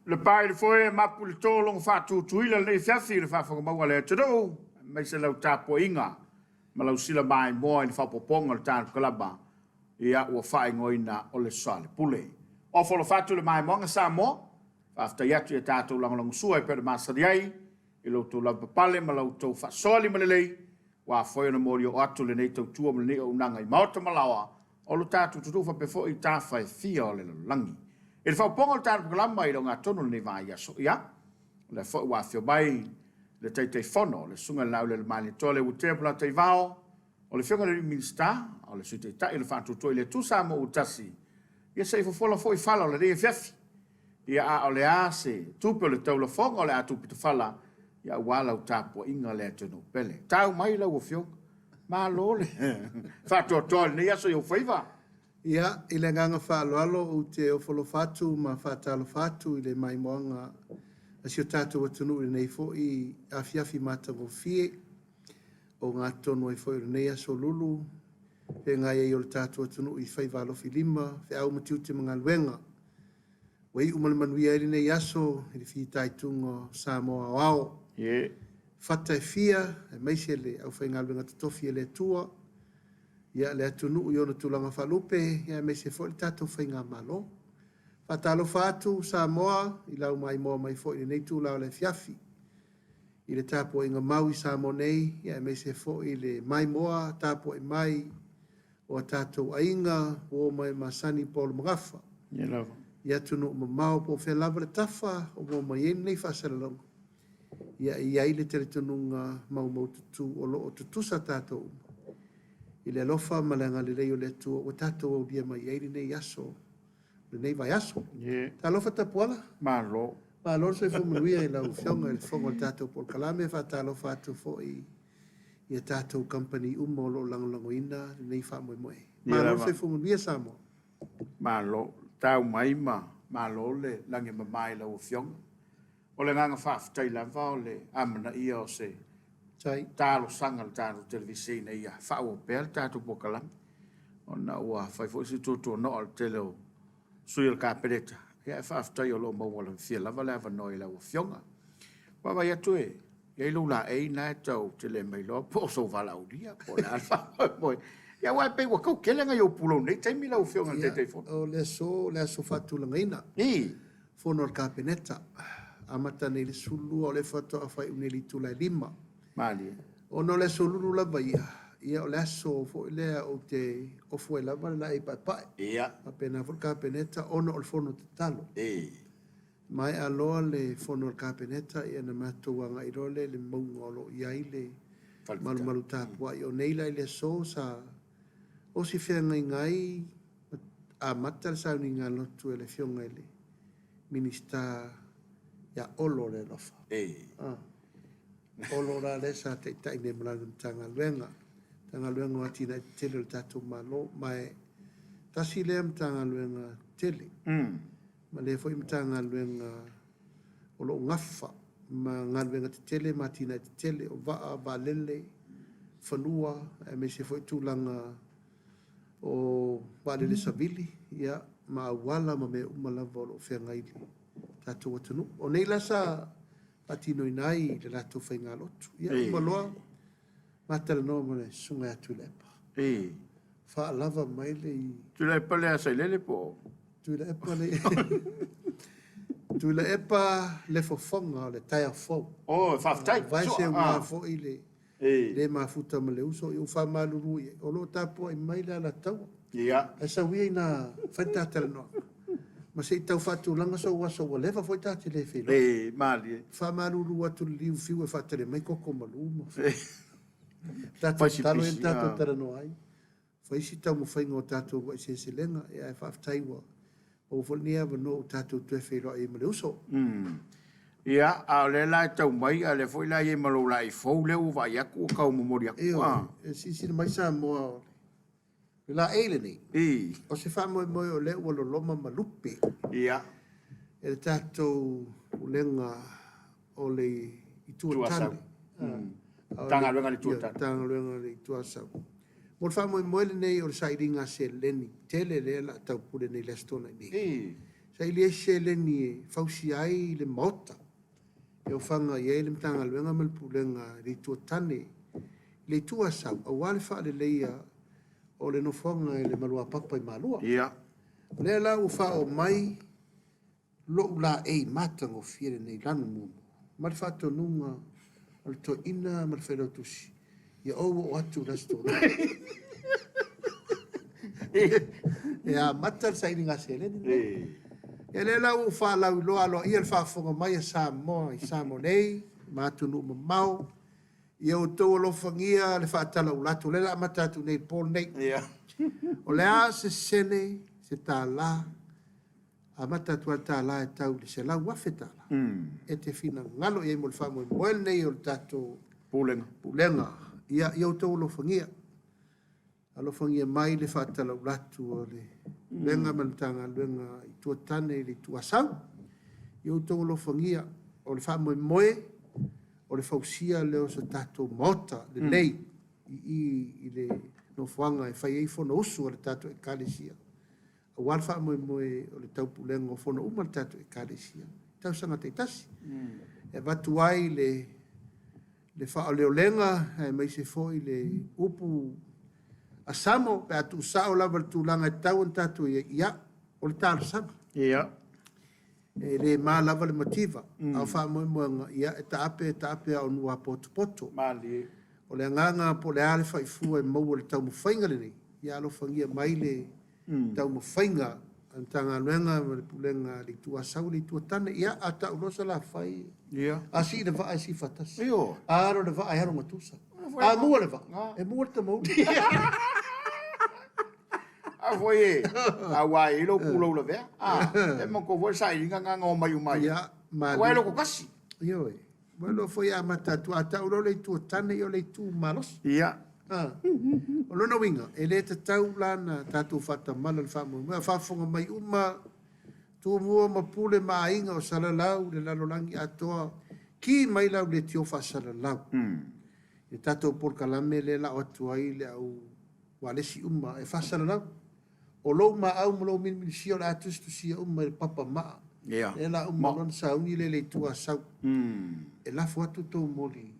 Le pa i le foe e mapu i le to logo faatutuila lenei afiafi i le faafofoga mau a le atunuu, aemaise lau tapuaiga ma lau sila maimoa i le faaopoopoga o le tatou kalama, ia ua faaigoaina o le Soalepule. Ofo alofa atu i le maimoaga Samoa, faafetai atu i a tatou lagolagosua e pei ona masani ai i lo outou lavapapale ma la outou faasoa limalelei, ua afua ai ona moli oo atu lenei tautua ma lenei auaunaga i maota ma laoa o lo tatou atunuu faapea foi i tafa e fia o le lalolagi. I le faaopoopoga o le tatou polokalama i le ogatotonu o lenei vaiaso, ia, o lea foi ua afio mai le Taitaifono, le Susuga i le Laaulialemalietoa Leuatea Polataivao, o le Afioga i le Minisita, o le Sui Taitai o le Faatuatua i le Atua Samoa ua Tasi, ia se i fofola foi fala o lenei afiafi. Ia, a o le a se tupe o le taulafoga o le a tupe tafala, ia aua lau tapuaiga le atunuu pele. Tau mai lau Afioga, malo le faatoatoa i lenei aso i ou faiva. Ia, i le agaga faaaloalo ou te ofo alofa atu ma faatalofa atu i le maimoaga a si o tatou atunuu i lenei foi afiafi matagofie o gatotonu ai foi o lenei aso lulu feagai ai o le tatou atunuu i faiva alofilima, feau ma tiute ma galuega. Ua iu ma le manuia ai lenei aso i le fitaituga o Samoa aoao. Fata e fia, aemaise le aufaigaluega totofi a le Atua, ia le atunuu i ona tulaga faalupe, ia aemaise foi le tatou faigamalo. Faatalofa atu Samoa i lau maimoa mai foi i lenei itula o le afiafi i le tapuaiga mau i Samoa nei, ia aemaise foi le maimoa tapuai mai o a tatou aiga, uo ma e masani paolo magafa. Ia lava. I atunuu mamao po o fea lava le tafa o maua mai ai lenei faasalalauga. Ia e i ai le talitonuga maumaututu o lo o tutusa tatou uma i le alofa ma le agalelei o le Atua ua tatou aulia mai ai lenei aso, lenei vaiaso. Yeah. Talofa Tapuala. Malo. Malo le soifua manuia i lau Afioga i le Fofoga o le tatou polokalame. Faatalofa atu foi i a tatou kamupani uma o lo o lagolagoina lenei faamoemoe. Malo le soifua manuia Samoa. Malo. Tau mai ma malo le lagi e mama i lau Afioga. O le agaga faafetai lava o le amanaia o se talosaga a le tatou televise ina ia faaauau pea le tatou polokalame, ona ua fai foi si tuatuanoa o le tele o sui o le Kapeneta, ia ae faafetai o lo o maua lafia lava le avanoa i lau Afioga. Vaavaai atu e i ai lou laei na e tau tele mai loa po o sou valaaulia po o le a le faamoemoe. Ia aua e pei ua tau tele nai ou pulou i lenei taimi lau Afioga i le Taitaifono. O le aso, le aso faatulagaina. Fono a le Kapeneta, amata nei i le 12, o lea faatoa faaiu nei i le itula e 5. Malie. Ona o le aso Lulu lava ia, ia o le aso foi lea ou te ofu ai lava le laei paepae. Faapena foi le Kapeneta ona o le fono tatalo. Maea loa le fono a le Kapeneta, ia ona matou agai loa lea i le mauga o lo o i ai le malumalu tapuai. O nei la i le aso sa osi feagaiga ai amata le sauniga lotu e le Afioga i le Minisita ia Olo le alofa. Olo la lea sa taitai nei ma lana Matagaluega, Matagaluega o Atinae Tetele o le tatou Malo, ma e tasi lea Matagaluega tele. Ma lea foi Matagaluega o lo o gafa ma galuega tetele ma atinae tetele o vaa, vaalele, fanua, aemaise foi tulaga o vaalele savili, ia, ma auala ma mea uma lava o lo o feagai le tatou atunuu. O nei la sa faatinoina ai le latou faigalotu. Ia, uma loa ma talanoa ma le susuga ia Tuilaepa. Faalava mai le... Tuilaepa lea Sailele po o... Tuilaepa le... Tuilaepa le fofoga o le taeao fou. Oh, faafetai. Vae seuga foi le le mafuta ma le uso, ia ua faamalulu i ai, o lo o tapuai mai le Alataua. Ae sau ia ina fai le ta talanoaga ma se i tau faatulaga sou aso ua leva foi ta te le feiloai. E, malie. Faamalulu atu i le liufiu e faatali mai koko malu ma tatou tatalo ia tatou talanoa ai. Fai si taumafaiga o tatou uluai seleselega, ia ae faafetai ua maua foi lenei avanoa ua tatou toe feiloai ai ma le uso. Ia, a o lea la e tau mai, a o lea foi la e i ai ma lou laei fou lea ua vaai atu ua tau momoli atu. Ioe, e silasila mai Samoa, o le laei lenei, o se faamoemoe o lea ua loloma ma lupe e le tatou Pulega o le Itu o Tane. Matagaluega a le Itu o Tane. Matagaluega a le Itu Asau. Mo le faamoemoe lenei o le sailiga seleni tele lea o le a taupule nei i le Aso Toonai nei. Saili ai se seleni e fausia ai le Maota e ofaga i ai le Matagaluega ma le Pulega i le Itu a Tane, i le Itu Asau, aua le faaleleia o le nofoaga i le Maluapapa i Malua. O lea la ua faaoo mai lou laei matagofie lenei lanu muamua ma le faatonuga o le toeaina ma le failautusi, ia ou oo atu i le Aso Toonai e amata le sailiga seleni lenei. Ia lea la ua ou faalauiloa aloaia le faafofoga mai a Samoa i Samoa nei ma atunuu mamao, ia outou alofagia le faatalaula atu, o lea o le a amata atu nei i le po lenei. O le a se sene, se tala, amata atu lava le tala e tau i le $100,000 e te finagalo i ai mo le faamoemoe lenei o le tatou Pulega. Pulega. Ia, ia outou alofagia. Alofagia mai le faatalaula atu a le Pulega ma le Matagaluega i Itu a Tane i le Itu Asau. Ia outou alofagia, o le faamoemoe, o le fausia lea o se tatou Maota lelei i i i le nofoaga e fai ai Fonousu a le tatou Ekalesia, aua le faamoemoe o le taupulega o fono uma a le tatou Ekalesia i tausaga taitasi. E avatu ai le le faaoleolega aemaise foi le upu a Samo pe a tuusao lava i le tulaga e tatau ona tatou i ai, ia, o le talosaga. E le ma lava le mativa, a o faamoemoega, ia, e taape taape a o nuapotopoto. Malie. O le agaga po o le a le faifua e maua i le taumafaiga lenei, ia alofagia mai le taumafaiga a le Matagaluega ma le Pulega a le Itu Asau le Itu a Tane. Ia, a tau loa Salafai, a sii le vaa e sii faatasi. A alo le vaa e alo gatusa. A mua le vaa, e mua le tamauli. A foi e, aua e i lou pulou lavea. A, e manatua foi le sailiga na na omai uma ai. Ia, malie. Aua e loko tasi. Ioe. Ua iloa foi e amata atu, a tau loa le itu a Tane, ia o le itu malosi. O lona uiga, e le tatau la ona tatou faatamala i le faamoemoe, a faafofoga mai uma Tumua ma Pule ma aiga o Salalau i le lalolagi atoa, ki mai lau leitio faasalalau i le tatou polokalame lea e lao atu ai le au ualesi uma e faasalalau. O lou maau ma lou milimilisia o le a tusitusia uma i le papa maa. Lea la uma loa ona sauni lea i le Itu Asau. E lafo atu tou moli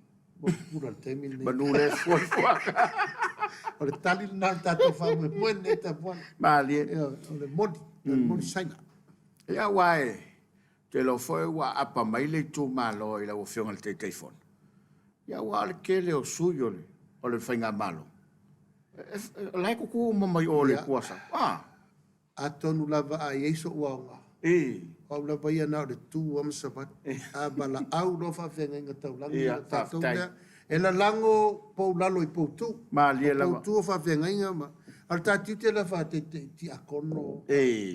pula i le taimi lenei. Manu le fuafuaga. O le tali lena o le tatou faamoemoe lenei tapuana. Malie. O le moli, o le moli saina. Ia, aua e te iloa foi ua aapa mai le itumalo i lau Afioga i le Taitaifono. Ia, aua o le tele o sui o le faigamalo, o la e tutu uma mai o le Itu Asau. Atonu lava a i ai sou aoga, o au lava ia na o le tu lava ma savali. A valaau loa faafeagaiga taulagi, o tatou lea e lalago pou lalo i poutu. Malie lava. O poutu o faafeagaiga ma... A o le ta tiute lea faateitei tiakono.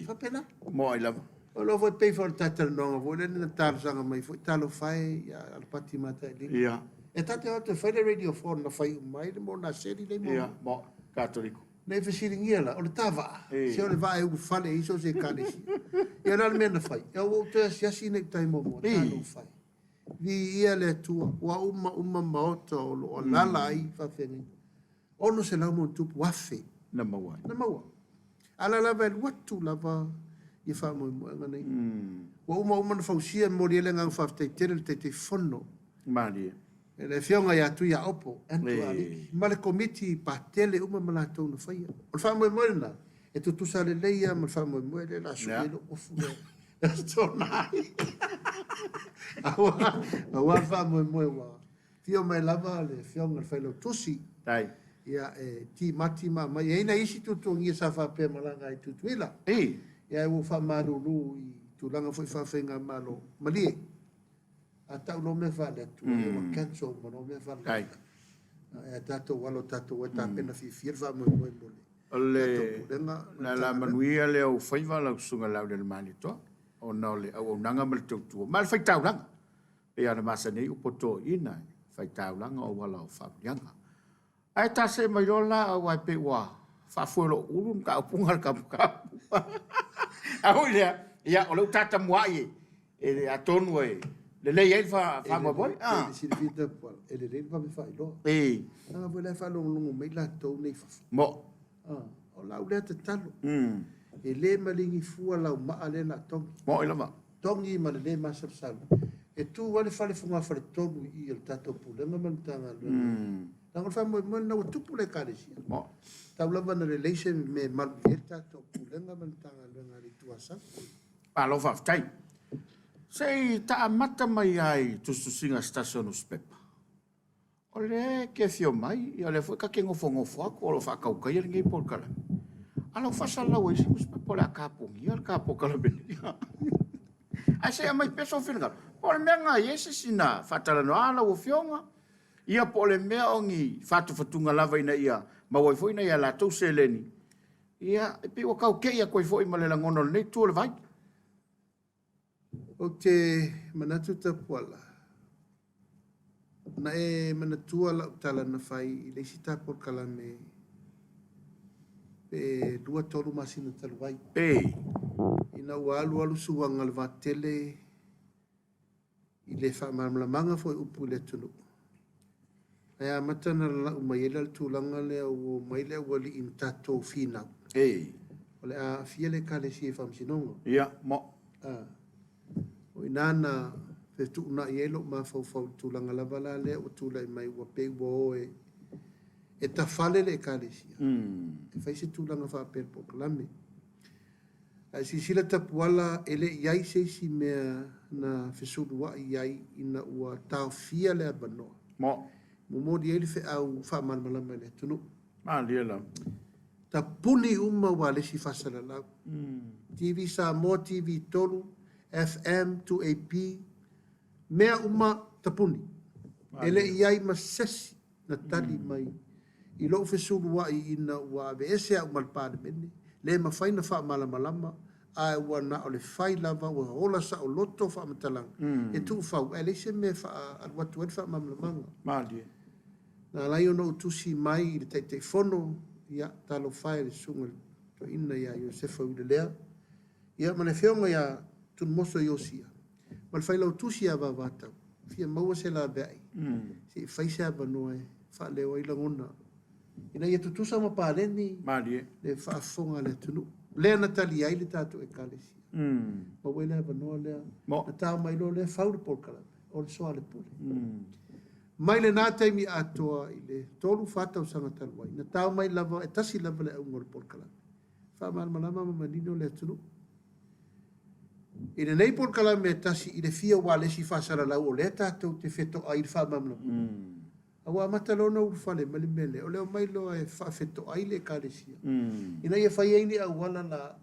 Faapena. Moai lava. O lo foi pei foi o le ta talanoaga foi lea na talosaga mai foi, talofa e ia Alapati Matailiga. E ta te o atu e fai le radio phone na fai uma ai le monaseli le mo. Ia, mo Katoliko. Nei fesiligia la, o le ta vaa, se o le vaa e ulufale i so o se ekalesia. Ia o le a le mea na fai? Ia ua ou toe asiasi nei i tai muamua, talofa e. Viia le Atua, ua uma uma maota o lo o alaala ai faafeagaiga. 600 ma ona tupu afe. Na maua ai. Na maua. A la lava e alu atu lava ia faamoemoega nei. Ua uma uma ona fausia, e momoli ai le agaga faafetai tele i le Taitaifono. Malie. Le Afioga ia Tuiaopo, Andrew Aliki, ma le Komiti Patele uma ma latou na faia. O le faamoemoe lena, e tutusa lelei lava ma le faamoemoe lea o le a sui ai lou ofu lea i Aso Toonai. Aua le faamoemoe ua afio mai lava le Afioga i le Failautusi. Ia, e timati ma aumai. E i ai nai isi tuatuagia sa faapea e malaga ai i Tutuila. Ia, ae ua ou faamalulu i tulaga foi faafaigamalo. Malie. A tau loa mea faale-Atua, ia ua cancel uma loa mea faale-lalolagi. Ae a tatou alo tatou ai tapena fiafia le faamoemoe mo le O le tatou pulega ma le ala Matagaluega. manuia lea o faiva lau susuga Laaulialemalietoa, ona o le auaunaga ma le tautua ma le faitaulaga. Pei lava ona masani ai upu a toeaiina, e faitaulaga o auala o faamanuiaga. Ae ta see mai loa la, aua e pei ua faafoe lou ulu le mataupu na o le kamupakamu. A ui lea, ia, o lea ua ta tamuai e, atonu e lelei ai le faamoemoe. E silafia Tapuala, e lelei le vave faailoa. Leaga foi la e faalogologo mai latou nei i fafo. Mo. O lau lea tatalo. E le maligi fua lau maa lea na togi. Mo'i lava. Togi ma le le masalosalo. E tu ai le fale fogafaletolu i i o le tatou Pulega ma le Matagaluega. Leaga o le faamoemoe lena ua tupu le Ekalesia. Mo'i. Tau lava ina lelei se mea e malu i ai le tatou Pulega ma le Matagaluega a le Itu Asau. Malo faafetai. Se i ta amata mai lava i tusitusiga a se tasi o nusipepa. O lea e te afio mai, ia o lea foi ta te nofonofo atu o lo o faatautaia lenei polokalame. A lau faasalalau a isi nusipepa o le a tapunia le ta polokalame nei. Ae se i aumai pea sou finagalo, po o le mea lena e i ai se isi na faatalanoa lau Afioga, ia po o le mea o ni fatufatuga lava ina ia maua ai foi nai a latou seleni, ia e pei ua tau te i atu ai foi ma le lagona o lenei itu o le vai. Ou te manatu Tapuala, na e manatua lau tala na fai i le isi ta polokalame pe 2-3 masina talu ai. Ei. Ina ua alualu suaga o le vaatele i le faamalamalamaga foi o upu i le atunuu, ae amata ona lalau mai ai la le tulaga lea ua omai le aualii na tatou finau. Ei. O le a aafia le Ekalesia i faamasinoga. Ia, mo. A. O i ina na fetuunai ai lou mafaufau i le tulaga lava la lea ua tulai mai ua pei ua o e e tafale le Ekalesia. E fai se tulaga faapea i le polokalame. Ae silasila Tapuala e le i i ai se isi mea na fesulua'i ai ina ua taofia le avanoa. Mo. Momoli ai le feau faamalamalama i le atunuu. Malie lava. Tapuni uma ualesi faasalalau. TV Samoa, TV 3, FM, 2AP, mea uma tapuni. E le i i ai ma sesi na tali mai i lou fesulua'i ina ua aveese au ma le Palemene, le mafai na faamalamalama, ae ua na o le fai lava ua ola saoloto faamatalaga e tuufau ae leai se mea e faaalu atu ai le faamalamalamaga. Malie. Na ala ai ona ou tusi mai i le Taitaifono, ia, talofa e i le Susuga i le Toeaina ia Iosefa Uilelea, ia ma le Afioga ia Tunumoso Iosia, ma le Failautusi ia Vavatau, fia maua se laveai se i fai se avanoa e faaleo ai lagona ina ia tutusa ma paleni Malie. le faafofoga a le atunuu. Lea na tali ai le tatou Ekalesia. Maua ai le avanoa lea. Mo. Na tao mai loa lea fau le polokalame o le soalepule. Mai lena taimi atoa i le 3, 4 tausaga talu ai, na tao mai lava e tasi lava le auga o le polokalame. Faamalamalama ma manino le atunuu. I lenei polokalame e tasi i le fia ualesi faasalalau o lea tatou te fetoai i le faamalamalama. A ua amata loa ona ulufale mai le mea lea, o le omai loa e faafetoai le Ekalesia, ina ia fai ai ni auala la,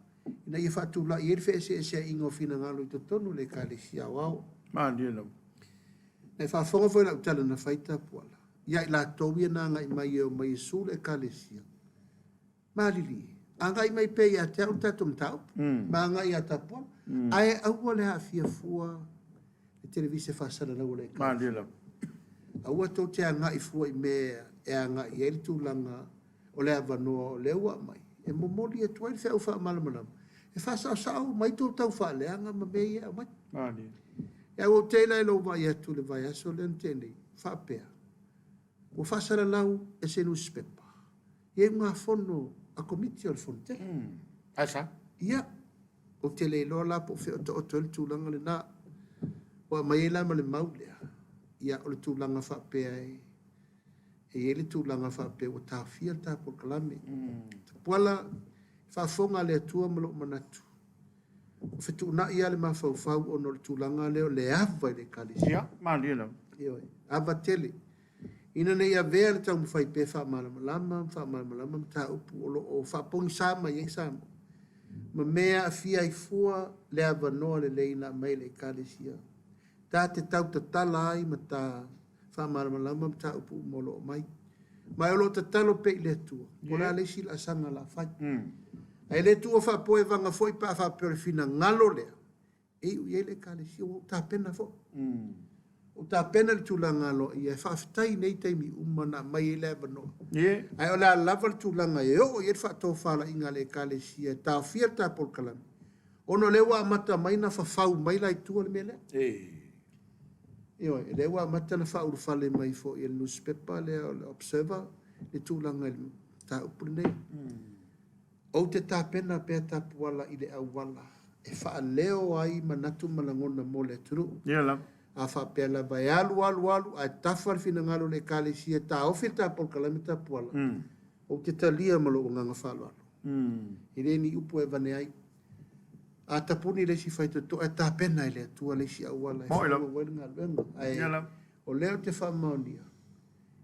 ina ia faatulai ai le feeseeseaiga o finagalo i totonu o le Ekalesia Aoao. Malie lava. Na e faafofoga foi i lau tala na fai Tapuala, ia i latou ia na agai mai e omai e su le Ekalesia, Malilie, agai mai pea ia te au le tatou mataupu, ma agai ia Tapuala, ae aua le aafia fua le televise faasalalau a le Ekalesia. Malie lava. Aua tou te agai fua i mea e agai i ai le tulaga o le avanoa o lea ua aumai e momoli atu ai le feau faamalamalama e faasaosao uma ai tou taufaaleaga ma mea ia e aumai. Malie. Ae ua ou te'i la i lou vaai atu i le vaiaso lea na tea nei, faapea, ua faasalalau e se nusipepa i ugafono a Komiti o le Fonotele. Ae sa? Ia, ou te le iloa la po o fea o taoto ai le tulaga lena. Ua aumai ai la ma le mau lea, ia, o le tulaga faapea e, e i ai le tulaga faapea ua taofia le ta polokalame. Tapuala, faafofoga a le Atua ma lou manatu, ua fetuunai lava le mafaufau ona o le tulaga lea o le ava i le Ekalesia. Ia, malie lava. Ioe, ava tele. Ina ne i avea le taumafai pea e faamalamalama ma faamalamalama mataupu o lo o faapogisa mai ai Samoa, ma mea e aafia ai fua le avanoa lelei na aumai e le Ekalesia ta te tau tatala ai ma ta faamalamalama mataupu uma o lo o aumai. Ma o lo o tatalo pea i le Atua, po o le a le isi laasaga o le a fai. Ae le tuua faapoevaga foi pe a faapea o le finagalo lea e iu i ai le Ekalesia, ua ou tapena foi. Ua ou tapena i le tulaga aloaia e faafetai i nei taimi uma na aumai ai le avanoa. Ae o le a lava le tulaga e oo i ai le faatofalaiga a le Ekalesia e taofia le ta polokalame, ona o lea ua amata mai ona fafau mai la i tua le mea lea. Ioe, o lea ua amata ona faaulufale mai foi e le nusipepa lea o le Observer le tulaga i le mataupu lenei. Ou te tapena pea Tapuala i le auala e faaleo ai manatu ma lagona mo le atunuu. Ia lava. A faapea lava e alu alu alu ae tafa le finagalo o le Ekalesia e taofi le ta polokalame Tapuala, ou te talia ma lou agaga faaaloalo. E le ni upu e avane ai. A tapuni le isi faitotoa e tapena e le Atua le isi auala e faaauau ai le galuega. Ae o lea ou te faamaonia,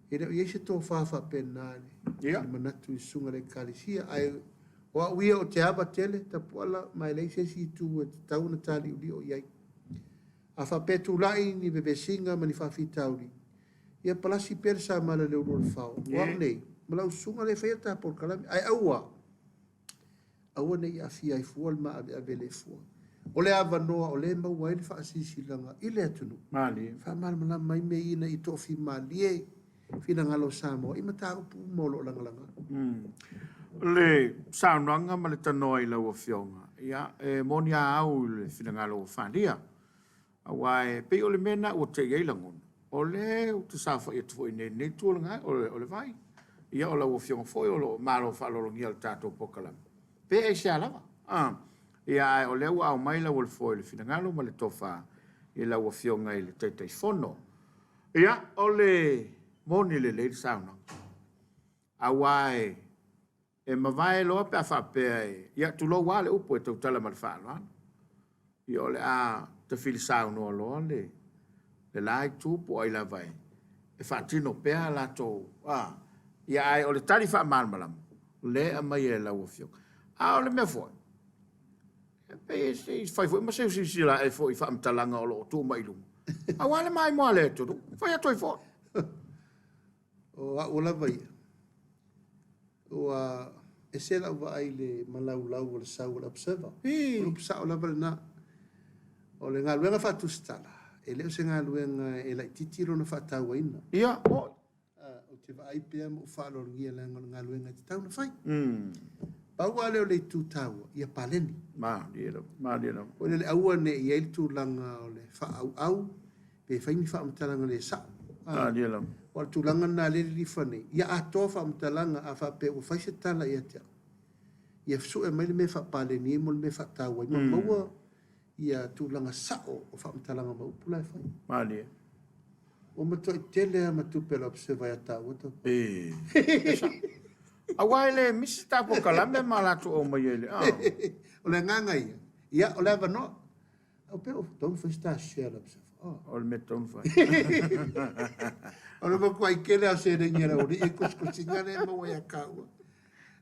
e le o i ai se tofa faapena i le manatu i susuga i le Ekalesia. Ae o au ia ou te ava tele, Tapuala, ma e leai se isi itu e tatau ona taliulio i ai. A faapea e tulai ni vevesiga ma ni faafitauli, ia palasi pea le samala i le ulu o le fao. O au nei, ma lau susuga lea e faia le ta polokalame. Ae aua, aua ne i aafia ai fua le maaveave le fua. O le avanoa o lea e maua ai le faasilasilaga i le atunuu. Malie. Faamalamalama ai mea ia ina ia toafimalie finagalo o Samoa i mataupu uma o lo o lagalaga. O le saunoaga ma le tanoa i lau Afioga, ia, e moni a au i le finagalo ua faaalia. Aua e pei o le mea lena ua tei ai lagona, o lea ou te saofai atu foi nei i lenei itu o le, o le vai. Ia o lau Afioga foi o lo o malo faaaloalogia le tatou polokalame, pe aisea lava. Ia ae o lea ua aumai lau Foe i le finagalo ma le tofa i lau Afioga i le Taitaifono. Ia, o le moni lelei le saunoaga. Aua e mavae loa pe a faapea e, ia tulou lava le upu e tautala ma le faaaloalo. Ia o le a tafili saunoa loa le la itu po o ai lava e faatino pea latou, ia ae o le tali faamalamalama lea e aumai e lau Afioga. A o le mea foi, e pei se i fai foi ma seu silasila ae foi i faamatalaga o lo o tuu mai i luga, aua le maimoa a le atunuu, fai atu ai foi. O au lava ia, ua ese lau vaai i le malaulau o le sau o le Observer. O le upu sao lava lena. O le galuega faatusitala, e le o se galuega e laitiiti lona faatauaina. Ia, oi. Ou te vaai pea ma ou faaaloalogia leaga o le galuega e tatau ona fai. Pau lava lea o le itu taua, ia paleni. Malie lava, malie lava. O le aua ne i ai le tulaga o le faaauau, pe fai ni faamatalaga le sao. Malie lava. O le tulaga lena lea e lilifa nei, ia atoa faamatalaga a faapea ua fai se tala ia te au, ia sue mai le mea e faapaleni ai mo le mea e faataua ai, ma maua ia tulaga sao o faamatalaga ma upu la e fai. Malie. Ua matuai tele lava ma tupe a le Observer ia taua tau. E. Aua e le misi ta polokalame ma latou aumaia i le. O le agaga ia, ia o le avanoa. Au pe o tau fai se ta share le Observer. O le mea tau fai. O le matuai tele lava o seleni a le aualii e kusikusiga lea e maua ia taua.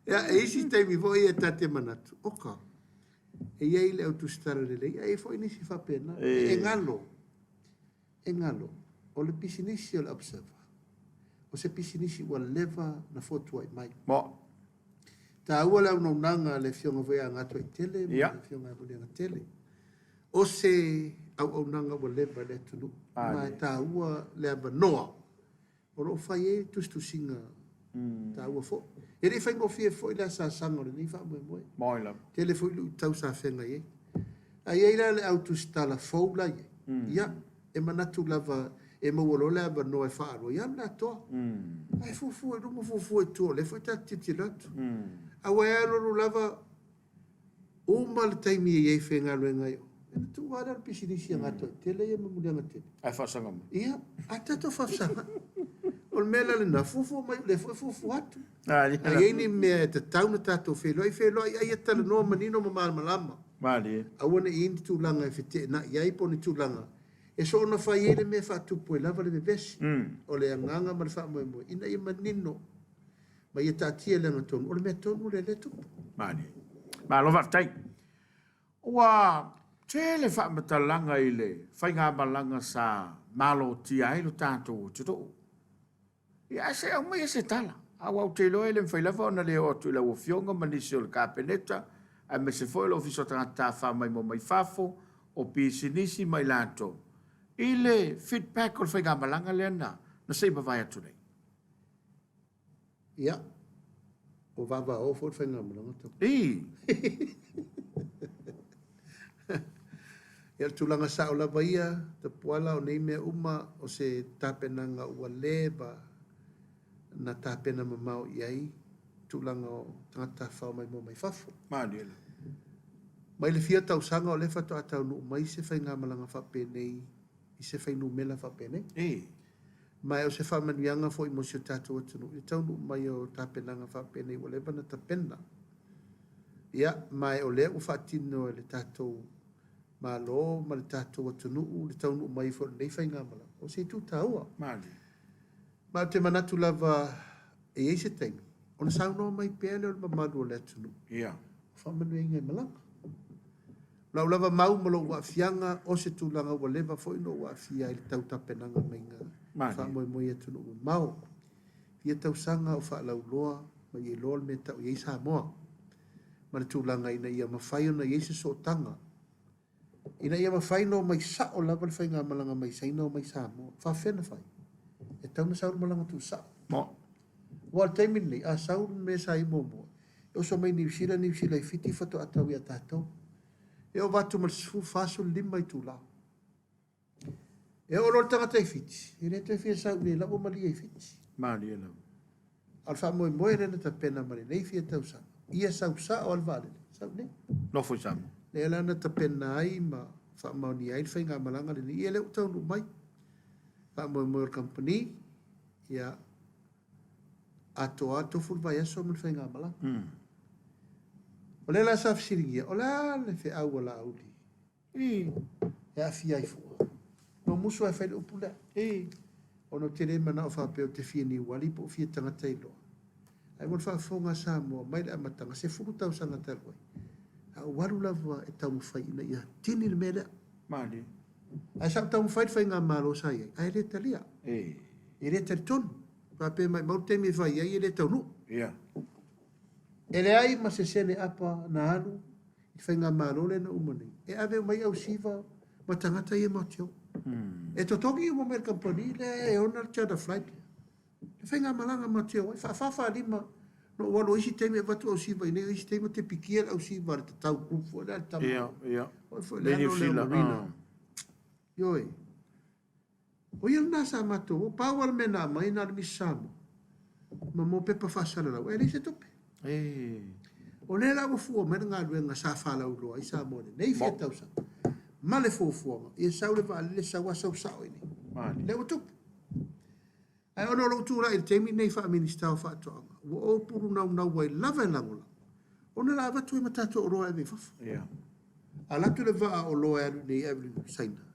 Ia, e isi taimi foi e ta te manatu, oka, e i ai le au tusitala lelei, ae i ai foi nisi faapena. E galo, e galo, o le pisinisi o le Observer, o se pisinisi ua leva na fotuai mai. Mo. Taua le auaunaga a le Afioga foi ia Gatoaitele ma le Afioga ia Muliagatele. O se auaunaga ua leva i le atunuu, ma e taua le avanoa o lo o fai ai tusitusiga taua foi. E le i faigofie foi le asaasaga o lenei faamoemoe. Moi lava. Tele foi luitau sa feagai ai. Ae i ai la le au tusitala fou la i ai, ia, e manatu lava e maua loa le avanoa e faaaloa, ia alu le atoa. Ae fuafua i luma, fuafua i tua, o lea foi tatou te tilotilo atu. Aua e alualu lava uma le taimi e i ai e faigaluega ai o, ona tuu lava lea o le pisinisi a Gatoaitele ia ma Muliagatele. Ae faasaga mai. Ia, a tatou faafesagai. O le mea la lena, fuafua mai o lea foi e fuafua atu. A i ai ni mea e tatau ona tatou feiloai, feiloai ai ia talanoa manino ma malamalama. Malie. Aua ne i i ai ni tulaga e feteenai ai po o ni tulaga e soona fai ai le mea e faatupu ai lava le vevesi. O le agaga ma le faamoemoe ina ia manino ma ia taatia i le agatonu, o le mea tonu lea lea e tupu. Malie. Malo faafetai. Ua tele faamatalaga i le faigamalaga sa malotia ai lo tatou atunuu. Ia ae se i aumaia se tala, aua ou te iloa e le mafai lava ona le oo atu i lau Afioga ma nisi o le Kapeneta, aemaise foi o le Ofisa o Tagata Tafafao Maimoa Mai Fafo, o pisinisi ma i latou, i le feedback o le faigamalaga lea na se i mavae atu nei. Ia, ua vavao foi le faigamalaga talu. I. Ia, o le tulaga sao lava ia, Tapuala, o nei mea uma, o se tapenaga ua leva na tapena mamao i ai tulaga o tagata tafafao maimoa mai fafo. Malie lava. Mai le fia tausaga o lea faatoa taunuu mai se faigamalaga faapenei i se fuainumera faapenei. Ma o se faamanuiaga foi mo si o tatou atunuu i le taunuu mai o tapenaga faapenei ua leva ona tapena. Ia, ma o lea ua faatino e le tatou Malo ma le tatou atunuu le taunuu mai foi o lenei faigamalaga. O se itu taua. Malie. Ma ou te manatu lava e i ai se taimi ona saunoa mai pea lea o le mamalu o le atunuu. O faamanuiaina e malaga. O lau lava mau ma lou aafiaga o se tulaga ua leva foi ona ou aafia ai i le tau tapenaga maiga faamoemoe i atunuu mamao. Fia tausaga o faalauiloa ma ia iloa le mea e tau i ai Samoa ma le tulaga ina ia mafai ona i ai se sootaga ina ia mafai ona omai sao lava le faigamalaga mai Saina omai Samoa. E faafefea ona fai? E tatau ona sau le malaga tuusao. Aua o le taimi lenei, a sau le mea sa i ai muamua, e oso mai Niu Sila, Niu Sila i Fiti faatoa tau ia tatou. E ova atu ma le 14, 15 itula. E oo loa le tagata i Fiti, e le toe fia sau i inei, o la ua malie i Fiti. Malie lava. A o le faamoemoe lea na tapena ma lenei fia tausaga, ia sau sao lava le vaalele, sau i inei. Nofo i Samoa. Lea la na tapena ai ma faamaonia ai le faigamalaga lenei, ia lea ua taunuu mai. Faamoemoe o le kamupani, ia atoa lava tofu le vaiaso ma le faigamalaga. O lea la sa fesiligia, o le a le feau a Laauli e aafia ai fua? Na ou musu lava e fai le upu lea, ona ou te le manao faapea ou te fia niuali po o fia tagata iloa. Ae mo le faafofoga a Samoa mai le amataga, 10 tausaga talu ai, a ou alu lava e taumafai ina ia tini le mea lea. Malie. Ae sa ou taumafai le faigamalo sa i ai, ae le talia. E le talitonu. Faapea maimau le taimi e fai ai e le taunuu. E leai ma se sene apa na alu i le faigamalo lea na uma nei, e ave uma ai ausiva ma tagata ia matou te o. E totogi uma mai e le kamupani lea e ona le charter flight lea. Le faigamalaga matou te o ai, faafa faalima na ou alu ai isi taimi e avatu ausiva i inei, o isi taimi ou te pikia le ausiva a le Tatau Group foi lea a le tama. Oi foi le alo lea o Marina. Ioe. O ia lena sa matou o, pau lava le mea na aumai na o le Miss Samoa ma mo pepa faasalalau, ae leai se tupe. O lea la ua fua mai le galuega sa faalauiloa ai Samoa i lenei fia tausaga ma le fuafuaga ia sau le vaalele sau a sau sao i inei. Lea ua tupu. Ae ona o lou tulai i le taimi lenei faa-Minisita o Faatoaga, ua ou pulunaunau ai lava e lagolago, ona o le a avatu ai ma tatou oloa e ave i fafo. A alu atu le vaa o oloa e alu i inei e ave i Saina,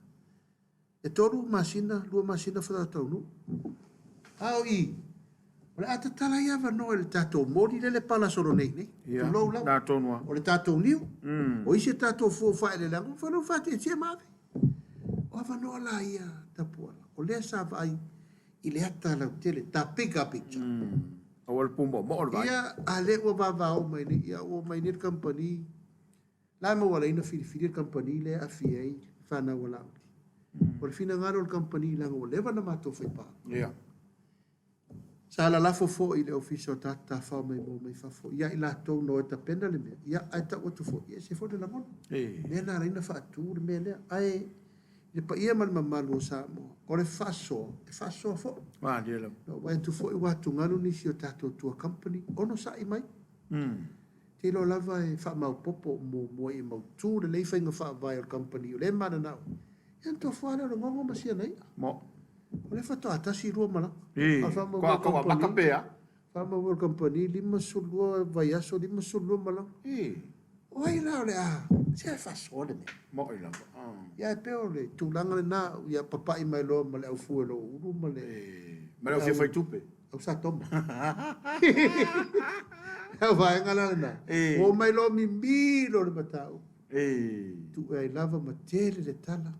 E tolu masina, lua masina faatoa taunuu. A o i, o le a tatala ai avanoa i le tatou moli lea le pala solo nei nei. Tulou lava. O le tatou niu, o isi a tatou fua ua faaeleeleaga, ua mafai ona faaitiitia ma ave. O avanoa la ia Tapuala, o lea sa vaai i le ata lautele, the bigger picture. Aua le pumoomoo le vaai. Ia, a lea ua vavao mai nei, ia ua omai nei le kamupani La ma ua ala ai ona filifili le kamupani lea e aafia ai le fanau a Laauli. O le finagalo o le kamupani leaga ua leva ona matou fai paaga. Sa lalafo foi i le Ofisa o Tagata Tafafao Maimoa mai Fafo ia i latou na o e tapena le mea, ia ae tau atu foi, e ese foi le lagona. Lea na ala ai ona faatu le mea lea. Ae i le paia ma le mamalu o Samoa, o le faasoa, e faasoa foi. Na ou vaai atu foi ua atugalu nisi o tatou tour company, onosai mai. Te iloa lava e faamaopoopo muamua ia mautu lelei faiga faavae o le kamupani o lea e mananao ai, ia ona tofu lava lea o le gogo ma siana i'a. Mo. O lea faatoa tasi lua malaga. Ii, A o le faamaumau kua a le kau amata kamupani, pe a? faamaumau a le kamupani, 52 vaiaso, 52 malaga. Ii. O ai la o le a, se e faasoa le mea. Mo'i lava. Ia ae pei o le tulaga lena, ia papa'i mai loa ma le aufue o lou ulu ma le. Ii, ma le au fia fai tupe. Au sa Toma. Au vaega la lena. Ua omai loa mimilo le mataupu. Tuu ai lava ma tele le tala.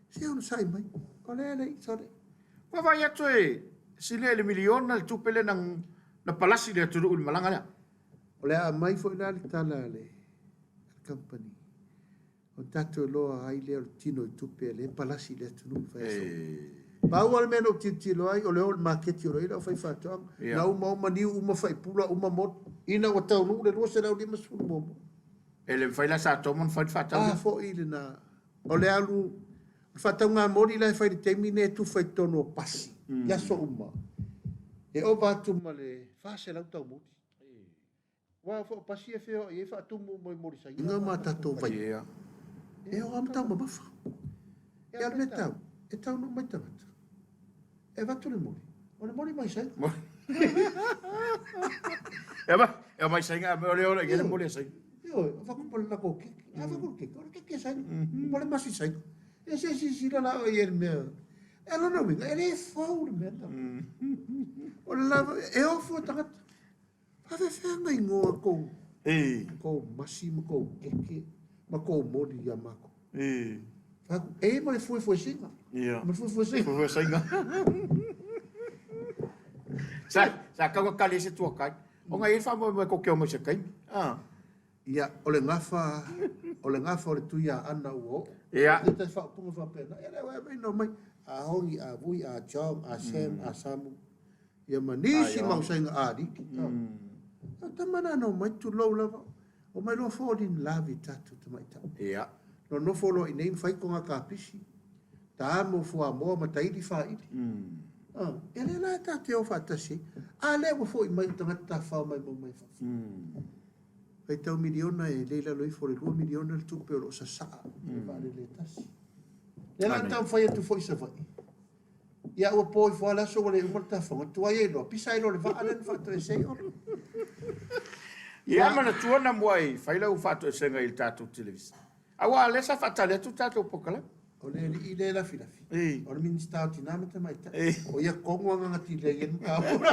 Se onosai mai. O lea le sole. Ua vaai atu e silia i le miliona le tupe lea na palasi le atunuu i le malaga lea. O le a aumai foi la le tala a le company. Ona tatou iloa ai lea o le tino i tupe a lea e palasi i le atunuu i vaiaso. Pau lava le mea na ou tilotilo ai, o le o i le maketi o lo o i ai le aufaifaatoaga. Na uma uma niu, uma faipula, uma moli. Ina ua taunuu le 250 muamua. E le mafai la sa Toma ona fai le faatau lea. A foi lena. O le alu, o le faatauga moli la e fai i le taimi lenei e tufa i totonu o pasi i aso uma, e ova atu ma le 400 tau moli. Aua foi o pasi e feoai ai faatumu uma i molisaina Inga ma ma tatou tatou vai. Ia. E oo lava ma taumamafa. E E a a le le mea mea tau? tau, e taunuu mai tagata. E avatu le moli, o le moli mai Saina. E ma, e mai sainga me ole ole ngene Ioe, mole sainga. ioe, avatu ma le latou keke. A avatu le keke, o le keke a Saina, ma le masi Saina. E se silasila la oe i ai i le mea. E lona uiga, e le fou le mea tau. O le lava, e ofo tagata. Faafefea na igoa kou, E. kou masi ma kou keke ma kou moli ia makou. E. Fai atu, e ma le fuefuesina. Ia. Ma le fuefuesina. Fuefuesina. Sa sa kau ka kali se tua kai. O ngai e wha mo ko keo mo se kai. Ah. Ia, o le gafa, o le gafa o le tui a Ana ua oo. Ia. O tētahi faaupuga faapena, ia lea ua e mai nō mai, a Hongi, a Vui, a John, a Sam, a Samu, ia ma nisi mau sainga a aliki. O tama na nō mai, tulou lava, o mai loa fall in love i tatou tamaitai. Ia. Nonofo loa i inei ma fai konga kapisi, ta amo fuamoa ma taili faili. Ah, e le la ta te o faatasi ai. A lea ua foi mai o tagata tafafao mai mau mai fafo. Faitau miliona e le i lalo ifo o le 2 miliona le tupe o lo o sasaa i le vaalele e tasi. Lea la na taumafai atu foi i Savaii. Ia ua po ifo lava le aso ua le uma le tafaga, tuai ai loa, pisa ai loa le vaa lea na faatoese ai Olo. Ia manatua na muai fai lau faatoesega i le tatou televisa. Aua o lea sa faatali atu le tatou polokalame. O le alii lea e lafilafi, Ei. o le Minisita o Tina ma Tamaitai. Ei. O ia tonu lava na gatilea i ai le mataupu.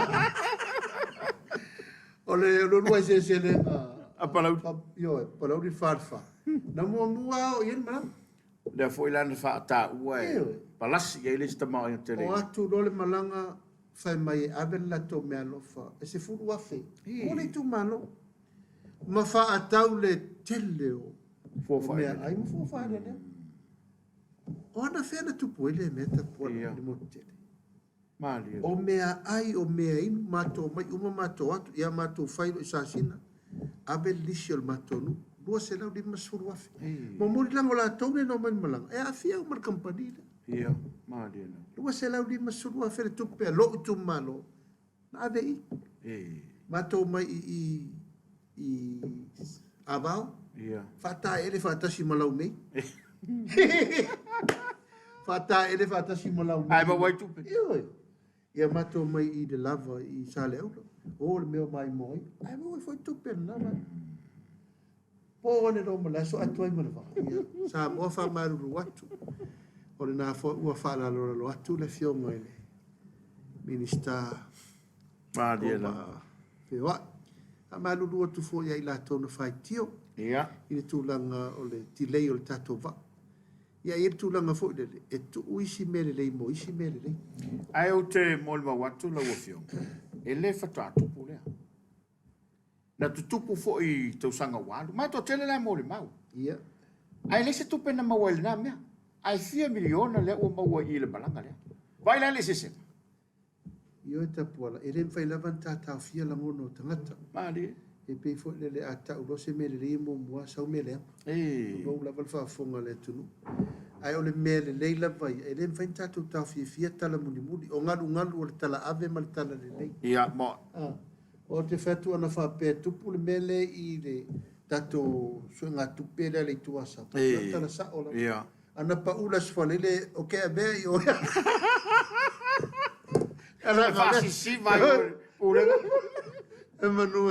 O le lua eseeselega A Palauli. Ioe, Palauli le Falefa. Na muamua lava oo i ai le malaga. Lea foi la na faataua e Ioe. palasi i ai le isi tamaoaiga tele. O atu loa le malaga, fai mai e ave le latou meaalofa e 10,000 mo le itumalo. Ma faatau le tele o meaai ma fua faaeleeleaga. O anafea na tupu ai lea mea tapuala i le motu tele? O meaai, o meainu, matou omai uma matou o atu, ia matou fai loa i Sasina, ave le lisi o le matou nuu, 250,000. Momoli leaga o latou nei na omai i le malaga, e aafia uma i le kamupani lea. 250,000 le tupe a lou itumalo na ave i i. Matou omai i i i Avao, faataele faatasi ma Laumei. Faataele faatasi ma Laumei. Ae maua ai tupe. Ioe. Ia matou omai i le lava i Saleaula. O le mea o maimoa ai. Ae maua ai foi tupe lena vaega. Po ane loa ma le aso ae tuai ma le vaa. Ia, Samoa faamalulu atu. O lena foi ua faalalolalo atu le Afioga i le Minisita Malie o lava. Vaa Feoai. Faamalulu atu foi ia i latou na faitio i le tulaga o le delay o le tatou vaa. Ia e i ai le tulaga foi lele, e tuu isi mea lelei mo isi mea lelei. Ae ou te molimau atu lau Afioga, e le faatoa tupu lea. Na tutupu foi i tausaga ua alu. Ma e toatele la e molimau. Ia. Ae leai se tupe na maua i lena mea. Ae fia miliona lea ua maua i i le malaga lea. Vaai la i le eseesega. Ioe Tapuala, e le mafai lava ona ta taofia lagona o tagata. Malie. E pei foi lele a tau loa se mea lelei e muamua sau mea leaga. Tulou lava le faafofoga a le atunuu. Ae o le mea lelei lava ia, e le mafai ona tatou taofiofia tala mulimuli. O galugalu o le tala ave ma le tala lelei. Ia, ma. Ou te fai atu ana faapea e tupu le mea lea i le tatou suegatupe lea a le Itu Asau, o le tala sao lava. Ana pau le Aso Faraile, o ke avea i oe. E faasisiva ai o le pulega. E manu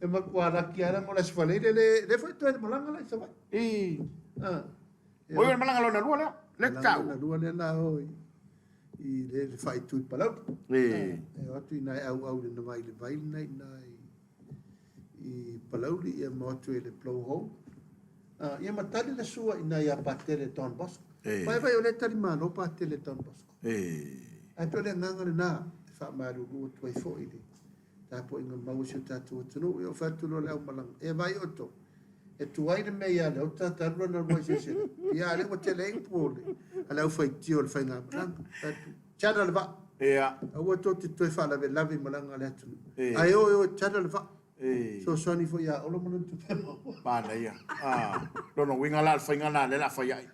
e matua laki lava leaga o le Aso Faraile lea foi toe malaga la i Savaii. Oi, o le malaga lona lua lea, lea e te taua. Malaga lona lua lea la o i le faaitu i Palauli. E o atu i ina e auau i lana vai i le vai lena i ina i Palauli ia ma o atu i le blow hole. Ia ma tali le sua i ina ia Patele Don Bosco. Vaivai o lea e tali malo Patele Don Bosco. Ae pei o le agaga lena e faamalulu atu ai foi i le tapuaiga mau a si o tatou atunuu. Ia ou fai atu loa i le aumalaga, e vaai outou, e tuai le mea ia Leota talu lana uluai seleselega. Ia a o lea ua tele ai upu a le aufaitio o le faigamalaga. Fai atu, Charter le vaa. Aua tou te toe faalavelave i malaga a le atunuu. Ae o e o e charter le vaa. Fesoasoani foi ia Olo ma lona tupe maua. Manaia. Lona uiga la o le faiga lena lea o le a fai ai.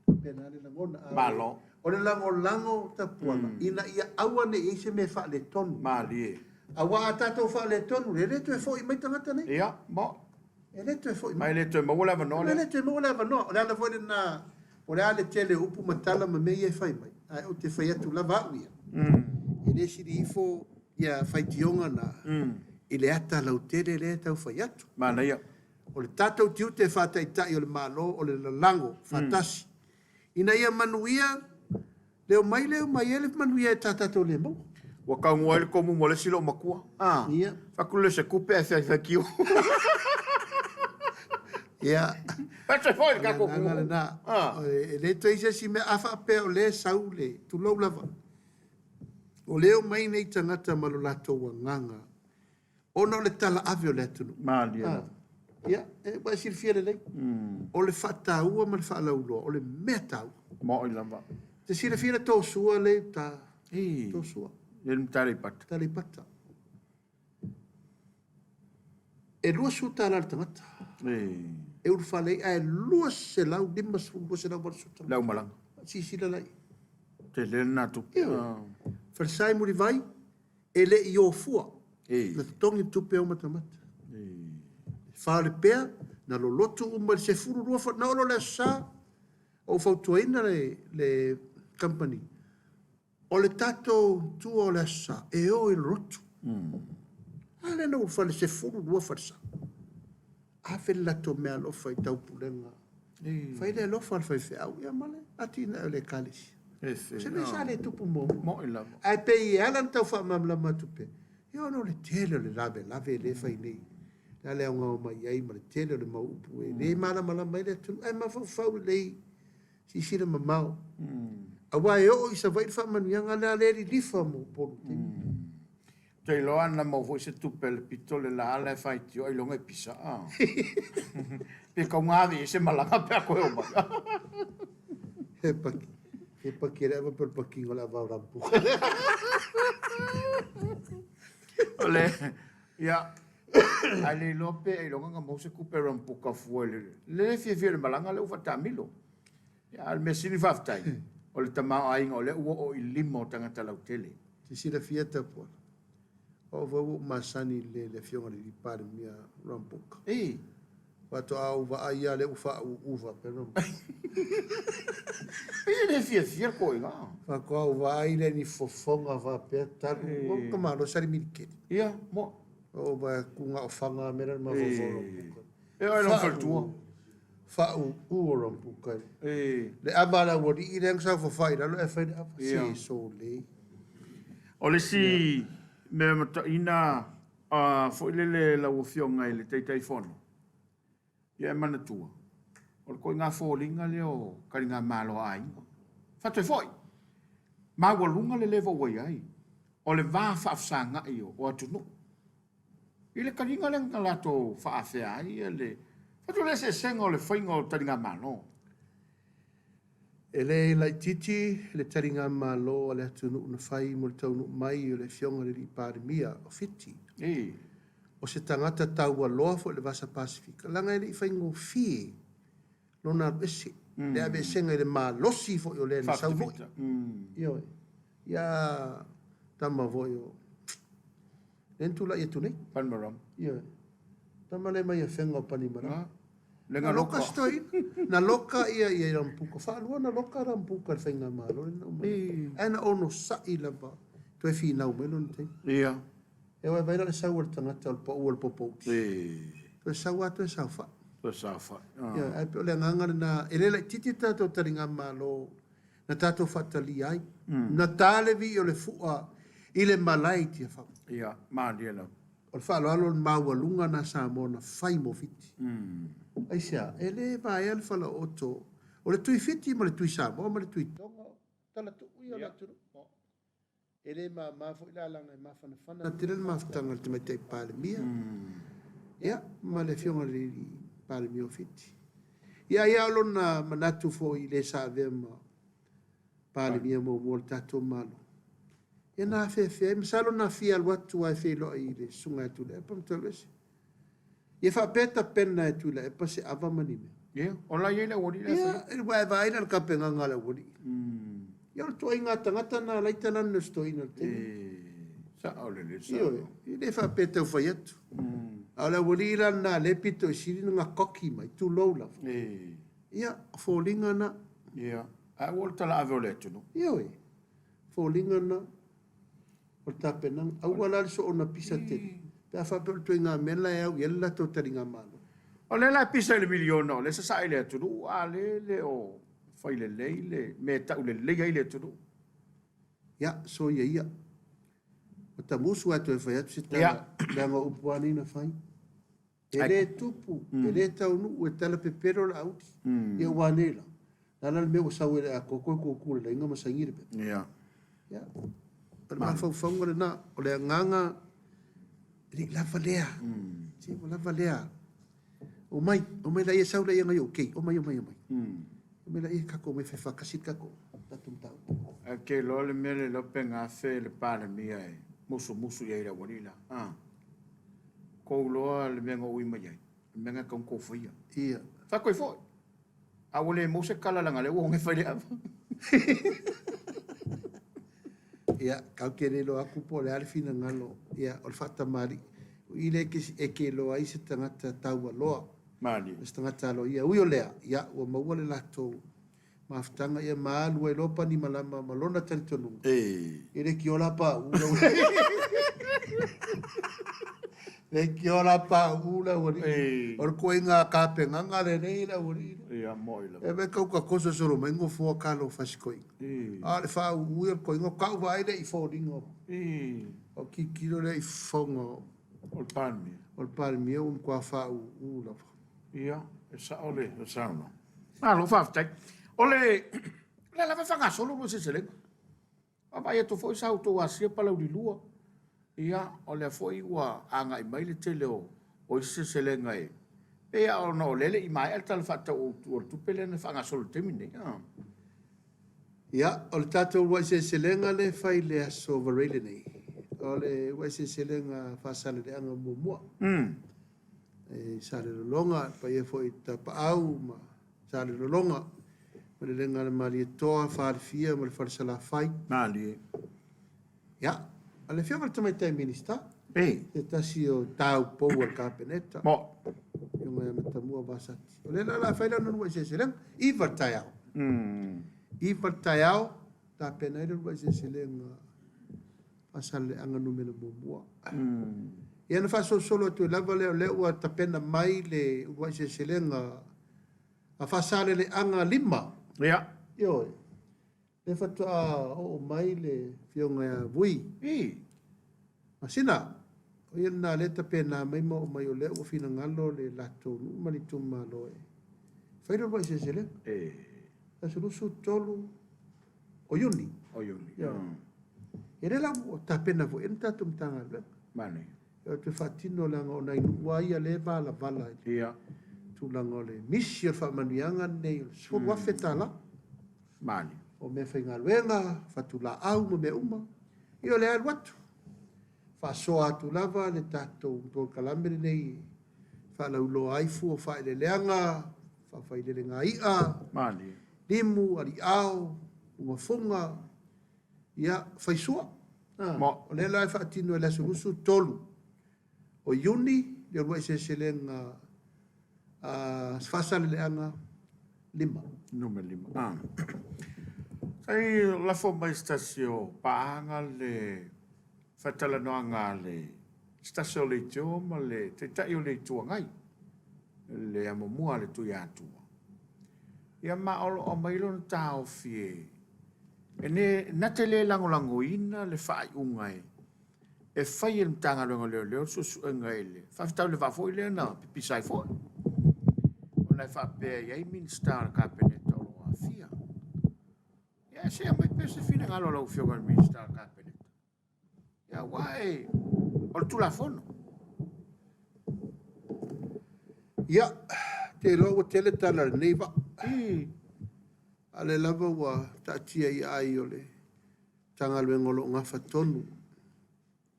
Faapena le lagona. Malo. O le lagolago Tapuala, ina ia aua ne i i ai se mea faaletonu. Malie. Aua a tatou faaletonu, e le toe foi mai tagata nei. Ia, mo. E le toe foi mai. Ma e le toe maua le avanoa lea. E le toe maua le avanoa. O le ala foi lena, o le a le tele o upu ma tala ma mea ia e fai mai, ae ou te fai atu lava au ia, e le sili ifo ia faitioga na i le ata lautele lea e tau fai atu. Manaia. O le tatou tiute faa-Taitai o le Malo o le lalago faatasi ina ia manuia le omai lea e omai ai le manuia e ta tatou le maua. Ua taunuu ai le tomu mo le isi loomatua. A. Ia. Fai atu le se tupe ae faifaitiu. Ia. Fai foi le tatou O le agaga lena. E le toe i ai se isi mea. A faapea o lea e sau le, tulou lava, o lea e omai nei tagata ma lo latou agaga ona o le talaave o le atunuu. Malie lava. Ia, ua e silafia lelei, o le faataua ma le faalauiloa, o le mea taua. Maoi lava. E te silafia le Tosua lea i uta? Ii. Tosua. Le Aleipata. Aleipata. E 20 tala le tagata. Ii. E ulufale ai, ae 250, 280 tagata. Le aumalaga. Silasila la i ai. Tele lena tupe. Ioe. Falesa i Mulivai, E le i o fua, na totogi le tupe o matamata. Faalepea, na lolotu uma i le 12 fa, na oo loa i le Aso Sa, ou fautuaina le, le company, o le tatou tua o le Aso Sa, e o i lolotu. A lea na ou ulufale i le 12 falesa. Ave le latou meaalofa i taupulega. Fai le alofa a le faifeau ia ma le atinae o le ekalesia. O se mea sa le tupu muamua. Moni lava. Ae pei e ala ona tau faamalamalama atu pea, ia ona o le tele o le lavelave lea e fai nei, le a le aoga mai ai ma le tele o le mau upu e le malamalama ai le atunuu. Ae mafaufau lelei, silasila mamao. Aua e oo i Savaii le faamanuiaga lea lea e lilifa mo Upolu i le taimi lenei. Ou te iloa ana maua foi se tupe a le pito le la la e faitio ailoga e pisa a. Pe tau ave i ai se malaga pe a toe o mai. He paki, he paki e le ava pe o le pakiga o le ava o Rambo. O le, ia, ae le iloa pe ailoga na maua se tupe a Rambuka fua i le, le fiafia i le malaga lea ua faataamilo. Ia, a o le mea sili faafetai, o le tamaoaiga o lea ua oo i lima o tagata lautele. Te silafia Tapuala, o au foi ua ou masani i le Afioga i le Alii Palemia Rambuka. Ii. Faatoa ou vaai lava lea ua faauu faapea Rambuka. Pei e le fiafia le toeaina. Faatoa ou vaai lea i ni fofoga faapea talu, ua ka malo sa le milikeli. Ia, mo. Ou vaai atu na o faga lava mea la i le mafaufau o Rambuka. E oo i lona faletua. Faauu o Rambuka i le ava a le aualii lea na saofafai i lalo ae fai le ava. Se sole. O le isi mea mataina foi lele lau Afioga i le Taitaifono, ia e manatua, o le ituaiga foliga lea o taligamalo a aiga. Faatoe foi, maualuga le level ua i ai, o le va faafesagai o atunuu. I le taliga lea na latou faaafea ai le fatu le eseesega o le faiga o taligamalo. E le laitiiti le taligamalo a le atunuu na fai mo le taunuu mai o le Afioga i le Alii Palemia o Fiti. O se tagata taualoa foi i le Vasa Pasefika, leaga e le i faigofie lona alu ese, le aveesega i le malosi foi o le na sau foi. Ioe. Ia tama foi o lea na tulai atu nei. Panimarama. Ioe. Tama lea mai Afega o Panimarama. Le Na loka si toeaina. Na loka ia ia Rambuka. Faalua na loka Rambuka i le faigamalo lea na uma nei. Ae na onosai lava toe finau mai lona taimi. Ia. E o e vaai la le sau a le tagata o le pau o le popouli. Toe sau lava toe saofai. Toe saofai. Ioe, ae pei o le agaga lena, e le laitiiti le tatou taligamalo na tatou faatalia ai. Na ta le vii o le fua i le malae i Tiafau. Ia, malie lava. O le faaaloalo o le maualuga na Samoa na fai mo Fiti. Aisea? E le vaea le falaooto o le Tui Fiti ma le Tui Samoa ma le Tui Tonga, o talatuu ia o le atunuu. E le mama foi la leaga e mafanafana tele le mafutaga a le Tamaitai Palemia ia ma le Afioga i le Palemia o Fiti. Ia ai lava o lona manatu foi i le sa avea ma Palemia muamua o le tatou Malo. Ia na afeafea ai, masalo na fia alu atu lava e feiloai i le Susuga ia Tuilaepa ma Toeluese. Ia faapea tapena e Tuilaepa se ava ma ni mea. Ia, o la e i ai le aualii la e faia. Ia, ua e vaai la i le tapenaga a le aualii. Ia o le ituaiga tagata lena o la e i talane o si toeaina i le taimi. Sao lelei le saunoaga. Ioe, e le faapea e tau fai atu. A o le aualii la lena lea e pito i sili ona koki mai, tulou lava. Ia, o foliga na. Ia, ae ua o le talaave o le atunuu. Ioe, foliga na o le tapenaga. Aua la le soona pisa tele, pe a faapea o le ituaiga mea lena e au i ai le latou taligamalo. O lea la e pisa i le miliona o lea e sasae i le atunuu, a o lea e le o fai lelei le mea e tau lelei ai le atunuu. Ia, soia ia. Ua tamusu lava e toe fai atu se tala, leaga o upu lava nei na fai. E le tupu, e le taunuu, e tala pepelo Laauli. Ia ua a nei la? O le a la le mea ua sau ai i le atoa toe tutu i le laina ma saini le pepa? Ia. Ia, o le mafaufauga lena. O le agaga, e le i lava lea. Se ua lava lea. Omai, omai laia, sau laia nai ou kei. Omai, omai, omai. Omai laia tatou omai e fai faatasi le tatou mataupu. Ae ou te iloa le mea lea iloa pe gafe le Palemia e musumusu i ai i le aualii la. A. Tou iloa le mea na ou ui mai ai, o le mea lena e tatau ona tou faia. Ia. Fai atu ai foi. A ua le maua se tala leaga o lea ua oge fai le ava. Ia, tatou te le iloa atu po o le a le finagalo, ia, o le faatamalii. O i lea e te iloa ai se tagata taualoa, Malie. se tagata aloaia. Ui o lea, ia, ua maua le latou mafutaga, ia ma alu ai loa Panimalama ma lona talitonuga. E le tiola pauu lau Le tiola pauu lau alii. O le ituaiga tapenaga lenei lau alii. Ia, moi lava. E veka uka koso solo mai ngofoa kalo fasikoiga. A o le faauu ia o le koiga, o kau vaai lea i foliga o. O tilotilo lea i fofoga o. O le Palemia. O le Palemia ua matua faauu lava. Ia, e sao le saunoaga. Malo faafetai. O le lea lava e faagasolo lua seleselega. Vaavaai atu foi sa outou asia Palauli 2. Ia, o lea foi ua agai mai le tele o isi seleselega e pei lava ona o lea e le i maea le Tala Faatatau Autu o le Tupe lea na faagasolo i le taimi lenei. Ia, o le tatou uluai seleselega lea e fai i le Aso Faraile lenei, o le uluai seleselega Faasaleleaga muamua. I Salelologa, le paia foi i Tapaau ma Salelologa, Malelega a le Malietoa, Falefia ma le Falesalafai. Malie. Ia, o le Afioga i le Tamaitai Minisita, se tasi o taupou a le Kapeneta, Mo. Afioga ia Matamua Vasati. O lea la o le a fai lana uluai seleselega, 9 i le taeao. 9 i le taeao, tapena ai le uluai seleselega Faasaleleaga numera muamua. Ia ona faasolosolo atu ai lava lea, o lea ua tapena mai le uluai seleselega a Faasaleleaga 5. Ia. Ioe. Lea faatoa oo mai le Afioga ia Vui. I. Masina. O ia lena lea e tapena mai ma oo mai o lea ua finagalo le latou nuu ma le itumalo e fai le uluai seleselega. E. Aso 23 o Iuni. O Iuni. Ia. E le la ua tapena foi e le tatou Matagaluega. Manaia. E toe faatino leaga o nai nuu lava ia lea e valavala i le Ia. tulaga o le misi o le faamanuiaga lenei o le $10,000. Manaia. O meafaigaluega, fatulaau ma mea uma. Ia o le alu atu, faasoa atu lava le tatou polokalame lenei e faalauiloa ai fua o faaeleeleaga, faafailelega i'a, Manaia. limu, aliao, fugafuga, ia, faisua. Mo. O lea la e faatino i le aso 23 o Iuni le uluai seleselega a Faasaleleaga 5. Numera 5. Ah. Sai lafo mai se tasi o paaga le faatalanoaga a le se tasi o leitio ma le Taitai o le Itu Agai, le amomua a le Tuiatua. Ia ma o lo o aumai lona taofi e e ne, na te le lagolagoina le faaiuga e e fai e le Matagaluega o Leoleo le suesuega i le faafitauli le vaa foi lea na pipisa ai foi, ona e faapea e i ai Minisita o le Kapeneta o lo o aafia. Ia se i aumai pea se finagalo o lau Afioga i le Minisita o le Kapeneta, ia aua e, o le Tulafono. Ia, ou te iloa ua tele tala o lenei vaa. A o lea lava ua taatia i aai o le Matagaluega o lo o nafa tonu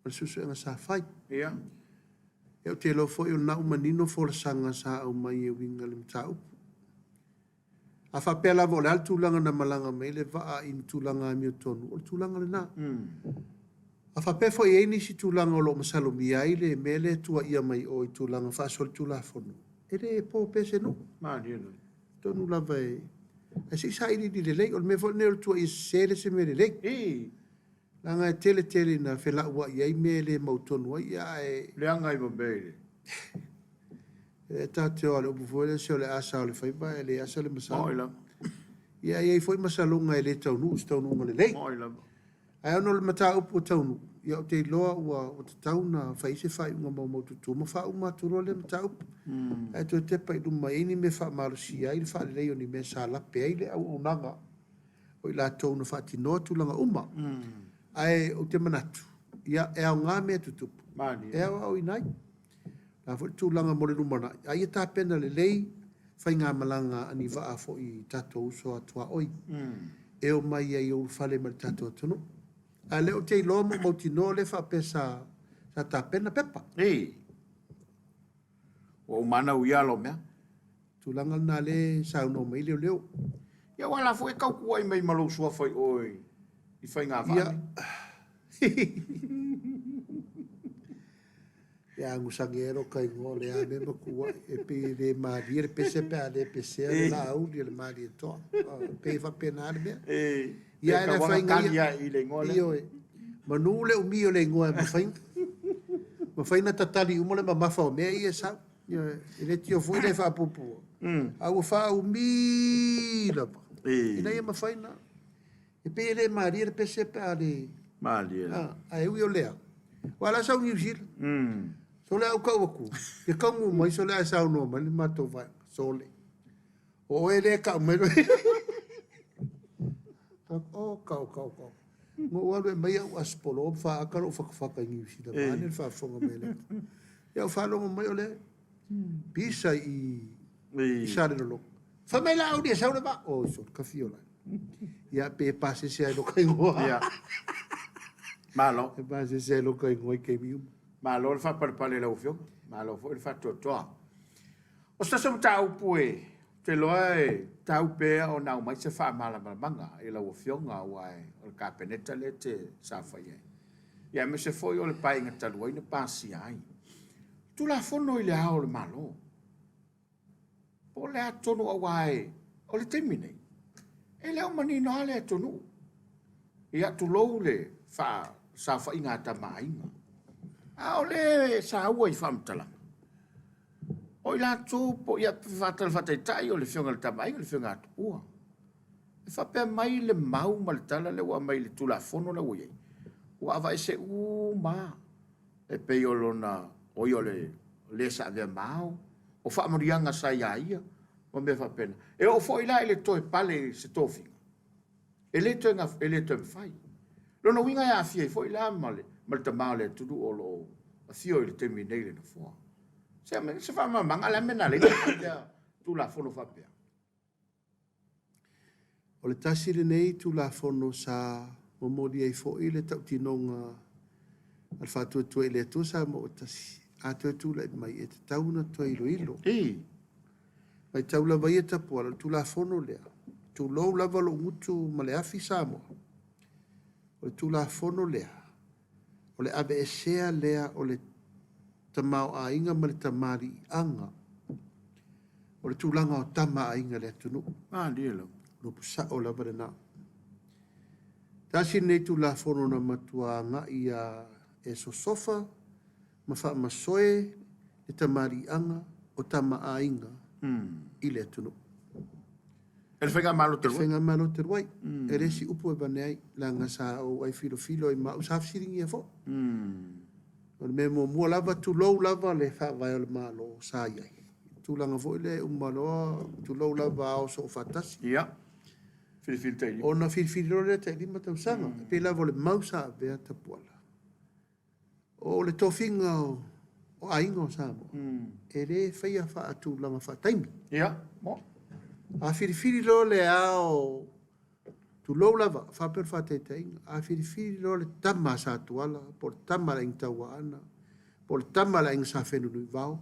ma le suesuega sa fai. Ia. Ia ou te iloa foi o lena ua manino folasaga sa aumai e uiga i le mataupu. A faapea lava o le a le tulaga na malaga mai ai le vaa i ni tulaga amiotonu, o le tulaga lena. A faapea foi e i ai nisi tulaga o lo o masalomia ai le mea lea e tuuaia mai o i tulaga faasolitulafono, e le po pea se nuu. Malie lava. Atonu lava e... Ae se i sailiili lelei. O le mea foi lenei o le tuuaia sese e le o se mea lelei. Ii. Leaga e tele tele ina felauai ai mea e le mautonu ai, ia ae... Leaga ai ma mea i le... E tatou te o lava i le upu foi lea, se o le asa o le faiva ae le asa le masalo. Moni lava. Ia e i ai foi masaloga e le taunuu i se taunuuga lelei. Moni lava. Ae ona o le mataupu ua taunuu, ia ou te iloa ua tatau ona fai ai se faaiuga maumaututu ma faauma atu loa lea mataupu. Ae toe tepa i luma e i ai ni mea e faamalosia ai le faaleleia o ni mea sa lape ai le auaunaga o i latou na faatinoa tulaga uma. Ae ou te manatu, ia, e aoga mea tutupu e aoaoina ai. O le a foi le tulaga mo le lumanai, a ia tapena lelei faigamalaga a ni vaa foi i tatou uso a tuaoi e omai ai e ulufale mai i le tatou atunuu. A o lea ou te iloa ma ou mautinoa o lea e faapea sa tapena pepa. Ii. Ua uma ona uia lou mea. Tulaga lena lea e saunoa mai ai leoleo. Ia aua o la foi e tau tuuai mai ma lou suafa i o i faiga vaa nei. Ia agusagi ai lou kaigoa o le a mea ma tuuai. E pei e le malie le pese pe a le pesea le Laauli o le Malietoa. E pei e faapena le mea. Ia ae le afaina ia. Ioe. Manu le umi o le igoa e mafai mafai ona tatali uma le mamafa o mea ia e sau. Ioe. E le tio foi le faapuupua, a ua faaumi lava ina ia mafai ona. E pei e le malie le pese pe a le... Malie lava. Ae ui o lea, aua o la e sau i Niu Sila. Sole a ou tau atu, e taunuu mai sole ae saunoa mai le matou vaega, sole, o oe lea e tau mai loa. Oh, kau, kau, kau. Na ou alu e aumai au asipolo ma faata lou fatafata i Niu Sila, vaeane le faafofoga mai a le atunuu. Ia ou faalogo mai o lea pisa i i Salelologa. Fai mai Laauli e sau le vaa. Oi sole, kafiola. Ia pe pasese ai loka igoa. Ia. Malo. E pasese ai loka igoa i taimi uma. Malo le faapalepale i lau Afioga. Malo foi le faatoatoa. O se tasi o mataupu e ou te iloa e tatau pea ona aumai se faamalamalamaga i lau Afioga aua o le Kapeneta lea e te saofai ai, ia aemaise foi o le Paeaiga talu ai na pasia ai Tulafono i le Ao o le Malo. Po o le a tonu aua e, o le taimi nei, e le o manino lava le atunuu. Ia tulou le saofaiga a Tama a Aiga. A o le saua i faamatalaga, o i latou po, ia faatala faataitai o le afioga i le Tama a Aiga, le afioga ia Tupua. E faapea mai le mau ma le tala lea ua aumai i le Tulafono lea ua i ai, ua aveese uma lava e pei o lona, o ia o le le sa avea ma ao, o faamanuiaga sa ia ia, ma mea faapena. E oo foi la i le toe pale i se tofiga, e le toe, e le toe mafai. Lona uiga e aafia ai foi la ma le, ma le tama o le atunuu o lo o afio i le taimi nei i le Nofoa. Se, se faamalamalamaga, a o le a le mea na ala ai ona fai lea Tulafono faapea? O le tasi lenei Tulafono sa momoli ai foi le tautinoga a le Faatuatua i le Atua Samoa ua Tasi, a toe tulai mai e tatau ona toe iloilo. Matau lava ia Tapuala, o le Tulafono lea, tulou lava lou gutu ma le afi Samoa, o le Tulafono lea, o le aveesea lea o le tamaoaiga ma le tamaliiaga o le tulaga o tama a aiga i le atunuu. Malie lava. O le upu sao lava lena. Tasi lenei Tulafono na matua agai a e sosofa ma faamasoe le tamaliiaga o tama a aiga i le atunuu. E le Faigamalo talu ai. E le Faigamalo talu ai. E le isi upu e avane ai, leaga sa ou aifilofilo ai ma au, sa fesiligia foi. O le mea muamua lava, tulou lava le Faavae o le Malo sa i ai. O le tulaga foi lea e uma loa, tulou lava ao soofaatasi. Ia. Filifili tailima. Ona filifili loa lea tailima tausaga. E pei lava o le mau sa avea Tapuala. O le tofiga o aiga o Samoa, e le faia faatulaga faataimi. Ia, mo. A filifili loa le ao, tulou lava, faapea o le faataitaiga, a filifili loa le tama a Satuala, po o le tama a le Aiga Tauaana, po o le tama a le Aiga Sa Fenunuivao,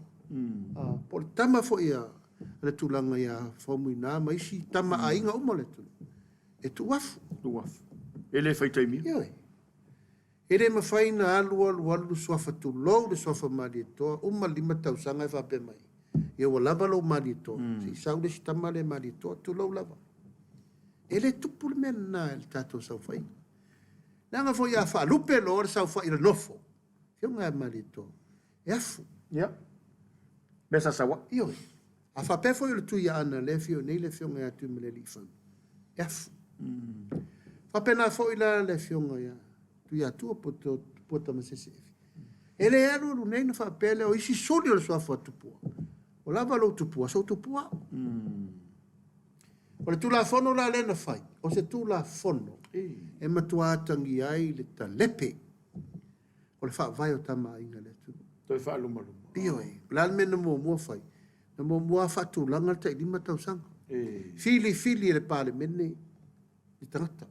po o le tama foi a le tulaga ia Faumuina ma isi tama aiga uma o le atunuu, e tuuafu. Tuuafu. E le fai taimia. Ioe. E le mafai na alu alu alu le suafa tulou le suafa Malietoa, uma le 5 tausaga e faapea mai, ia ua lava lou Malietoa, se i sau le isi tama lea Malietoa, tulou lava. E le tupu le mea lena i le tatou saofaiga. Leaga foi a faalupe loa le saofai i le nofo, Afioga ia Malietoa, e afu. Ia. Mea sa sau ai. Ioe. A faapea foi o le Tuiaana lea e afio nei le Afioga ia Tuimalealiifano, e afu. Faapena foi la le Afioga ia Tuiatua po o Tupua Tamasese Efi. E le alu alu nei ona faapea lea o isi suli o le suafa Tupua. Ua lava lou Tupua, sou Tupua au. O le Tulafono la lea na fai, o se Tulafono e matua atagia ai le talepe o le faavae o Tama a Aiga i le atunuu. Toe faalumaluma. Ioe. O le a le mea na muamua fai? Na muamua faatulaga le tai 5 tausaga. Filifili e le Palemene le tagata.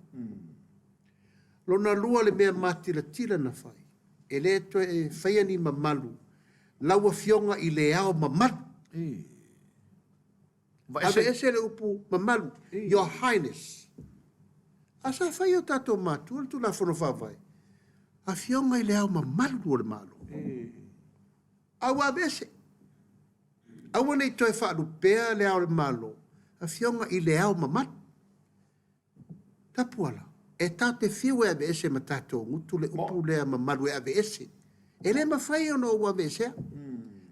Lona lua le mea matilatila na fai, e le toe faia ni mamalu lau Afioga i le Ao Mamalu. Aveese le upu mamalu, Your Highness. A sa fai e o tatou matua le Tulafono Faavae, Afioga i le Ao Mamalu o le Malo. A ua aveese. Aua ne i toe faalupea le Ao o le Malo, Afioga i le Ao Mamalu. Tapuala, e ta te fiu e aveese ma tatou gutu le upu lea mamalu e aveese. E le mafai ona ou aveesea.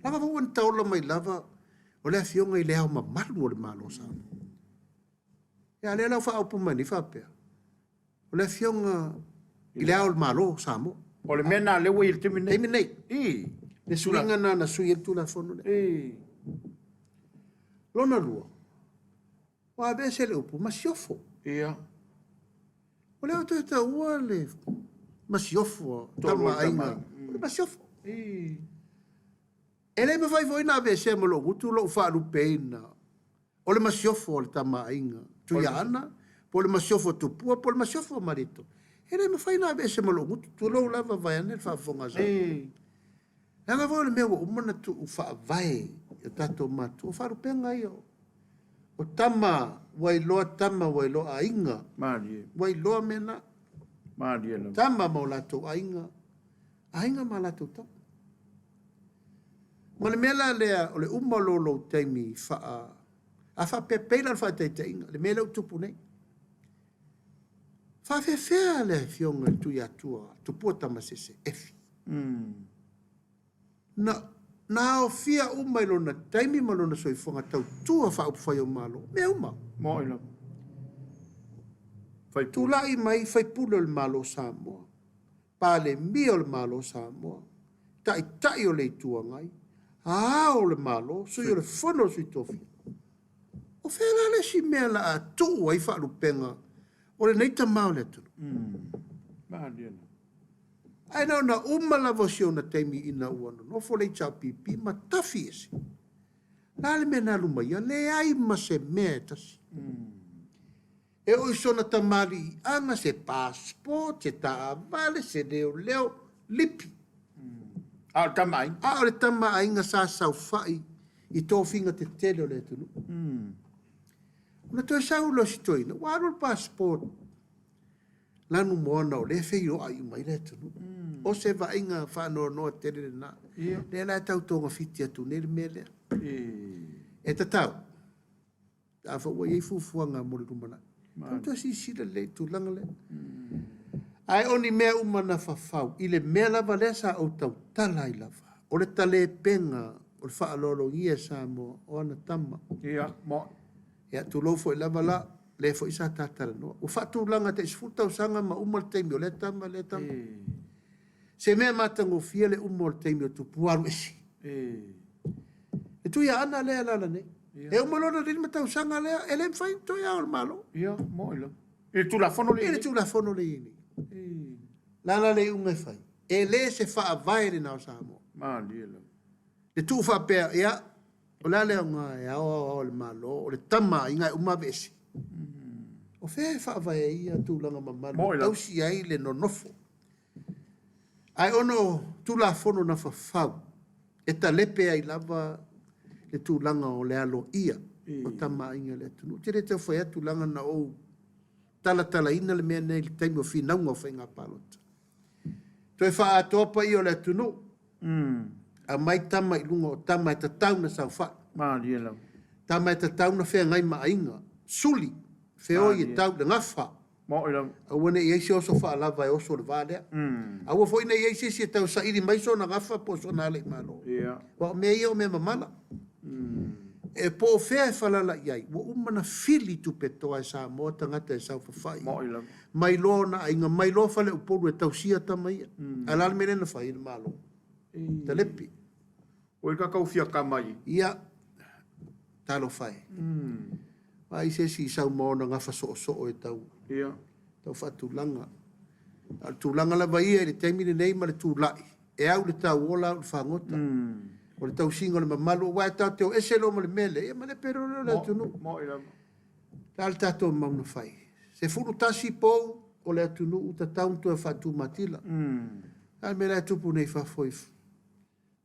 Leaga foi ua na taola mai lava o le Afioga i le Ao Mamalu o le Malo o Samoa. Ia a o lea la ua faaupu mai nei faapea, o le Afioga i le Ao o le Malo o Samoa. O le mea lena lea ua i ai i le taimi nei. Taimi nei. Le suiga lena na sui ai le Tulafono lea. Lona lua, ua aveese le upu masiofo. Ia. O lea ua toe taua le masiofo a Tama a Aiga. O le masiofo. E le mafai foi ona aveesea ma lou gutu lou faalupeina o le masiofo a le Tama a Aiga Tuiaana, po o le masiofo a Tupua, po o le masiofo a Malietoa. E le mafai ona aveese ma lou gutu, tulou lava vaeane le faafofoga a Samoa. Leaga foi o le mea ua uma ona tuu faavae i o tatou matua, o faalupega ia o tama ua iloa tama ua iloa aiga. Malie. Ua iloa mea na. Malie lava. Tama ma o latou aiga, aiga ma latou tama. Ma le mea la lea o le uma o lo lou taimi faa... A faapea pei la o le faataitaiga, le mea lea ua tupu nei. Faafefea le Afioga i le Tuiatua Tupua Tamasese Efi. Na, na aofia uma i lona taimi ma lona soifuaga tautua faaupufai o Malo, mea uma. Moi lava. Faipule. Tulai mai faipule o le Malo o Samoa, Palemia o le Malo o Samoa, Taitai o le Itu Agai, Ao o le Malo, Sui o le Fono a Sui Tofia. O fea la le isi mea la a tuu ai faalupega o lenei tama o le atunuu? Ae na ona uma lava o si ona taimi ina ua nonofo le HRPP ma tafi ese. O le a le mea na alu mai ai? Leai ma se mea e tasi. E oo i sona tamaliiaga, se passport, se taavale, se leoleo, lipi. A o le tama aiga. A o le tama aiga sa saofai i tofiga tetele o le atunuu. Ona toe sau loa si toeaina, ua alu le passport lanumoana o lea e feioai uma ai le atunuu. O se vaaiga faanoanoa tele lena. Lea la e tau togafiti atu nei le mea lea. E tatau, a foi ua i ai fuafuaga mo le lumanai, tatau toe silasila lelei i le tulaga lea. Ae o ni mea uma na fafau i le mea lava lea sa ou tautala ai lava, o le talepega o le faaaloalogia e Samoa o ana tama. Ia, mo. Ia, tulou foi lava la, lea foi sa ta talanoa. Ua faatulaga tai 10 tausaga ma uma le taimi o lea tama, lea tama. Se mea matagofie le uma o le taimi o Tupua alu ese. Le Tuiaana lea e alaala nei. E uma lona 5 tausaga lea, e le mafai ona toe ao le Malo. Ia, moi lava. I le Tulafono lea i I le Tulafono lea i ai nei. La la le iuga e fai. E le se faavae lena o Samoa. Malie lava. Le tuu faapea, ia, o le a le aoga e ao ao ao e le Malo, o le tama a aiga e uma aveese. O fea e faavae ai ia tulaga mamalu e tausi ai le nonofo. Ae ona o Tulafono na fafau e talepe ai lava le tulaga o le aloaia o tama a aiga i le atunuu. Ou te le tau fai atu leaga na ou talatalaina le mea lenei i le taimi o finauga o faiga palota. Toe faaatoa paia o le atunuu. Aumai tama i luga o tama e tatau na saofai. Malie lava. Tama e tatau na feagai ma aiga. Suli, feoi e tau i le gafa. Maoi lava. Aua ne i i ai se oso faalava e oso i le va lea. Aua foi ne i i ai se isi e tau saili mai sona gafa po o sona aleimalo. Aua o mea ia o mea mamala. E po o fea e falala i ai, ua uma ona fili tupetoa e Samoa tagata e saofafai. Maoi lava. Mai loa ona aiga, mai loa faleupolu e tausia tama ia. Ae o le a le mea lea na fai e le Malo? Talepe. Oi ka kau fia kama i. Ia, talofa e. Vaai se isi i sau ma ona gafa soosoo e tau, Ia. tau faatulaga. A o le tulaga lava ia i le taimi lenei ma le tulai, e au i le tauola au i le fagota. O le tausiga o le mamalu, aua e tatou te o ese loa ma le mea lea, ia malepe loa lea o le atunuu. Moi lava. Le a le tatou mau na fai? 11 pou o le atunuu tatau ona toe faatumatila. Le a le mea la e tupu nei i fafo i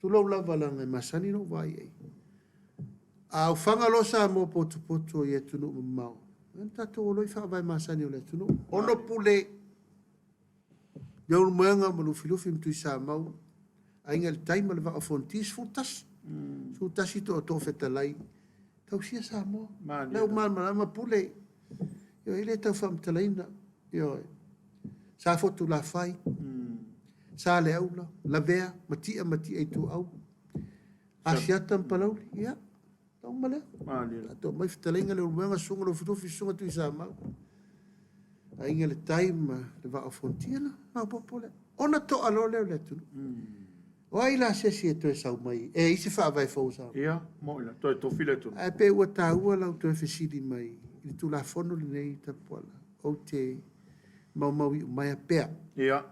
Tulou lava leaga e masani lou vaai i ai. A aofaga loa Samoa potopoto i atunuu mamao, ia na tatou o loa i faavae masani o le atunuu. Ono pule, Leulumoega ma Lufilufi ma Tuisamau, Aiga i le Tai ma le Vaa o Fonoti, 11. 11 tootoo fetalai, tausia Samoa. Lea ua malamalama Pule, ioe, e le tau faamatalaina. Ioe. Safotulafai, Saleaula, Lavea, Matia ma Matia Ituau, Asiata ma Palauli, ia, na uma lea. Tatou omai fetalaiga Leulumoega, Susuga Lufilufi, Susuga Tuisamau, Aiga i le Tai ma le Vaa o Fonoti, ia na maopoopo lea. Ona to'a loa lea o le atunuu. O ai la se isi e toe sau mai e i ai se faavae fou o Samoa? Ia, moni la, toe tofi le atunuu. Ae pei ua taua lau toe fesili mai i le Tulafono lenei Tapuala, ou te maumau iumaea pea. Ia.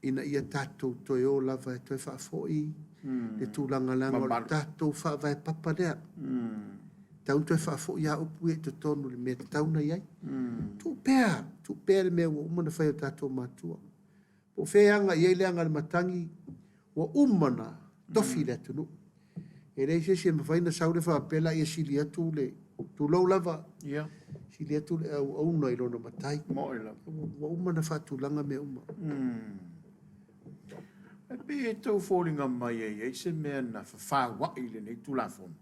Ina ia tatou toe o lava e toe faafoi le tulaga leaga o le tatou faavae papa lea. E tatau ona toe faafoi lava upu ia i totonu i le mea e tatau ona i ai. Tuu pea, tuu pea le mea ua uma ona fai e o tatou matua. Po o fea e aga i ai le aga a le matagi, ua uma ona tofi le atunuu. E leai se isi e mafai ona sau lea faapea la ia sili atu le, tulou lava, Ia. sili atu le auauna i lona matai. Moni lava. Ua uma ona faatulaga mea uma. E pei e tau foliga mai e i ai se mea na fefauai i lenei Tulafono.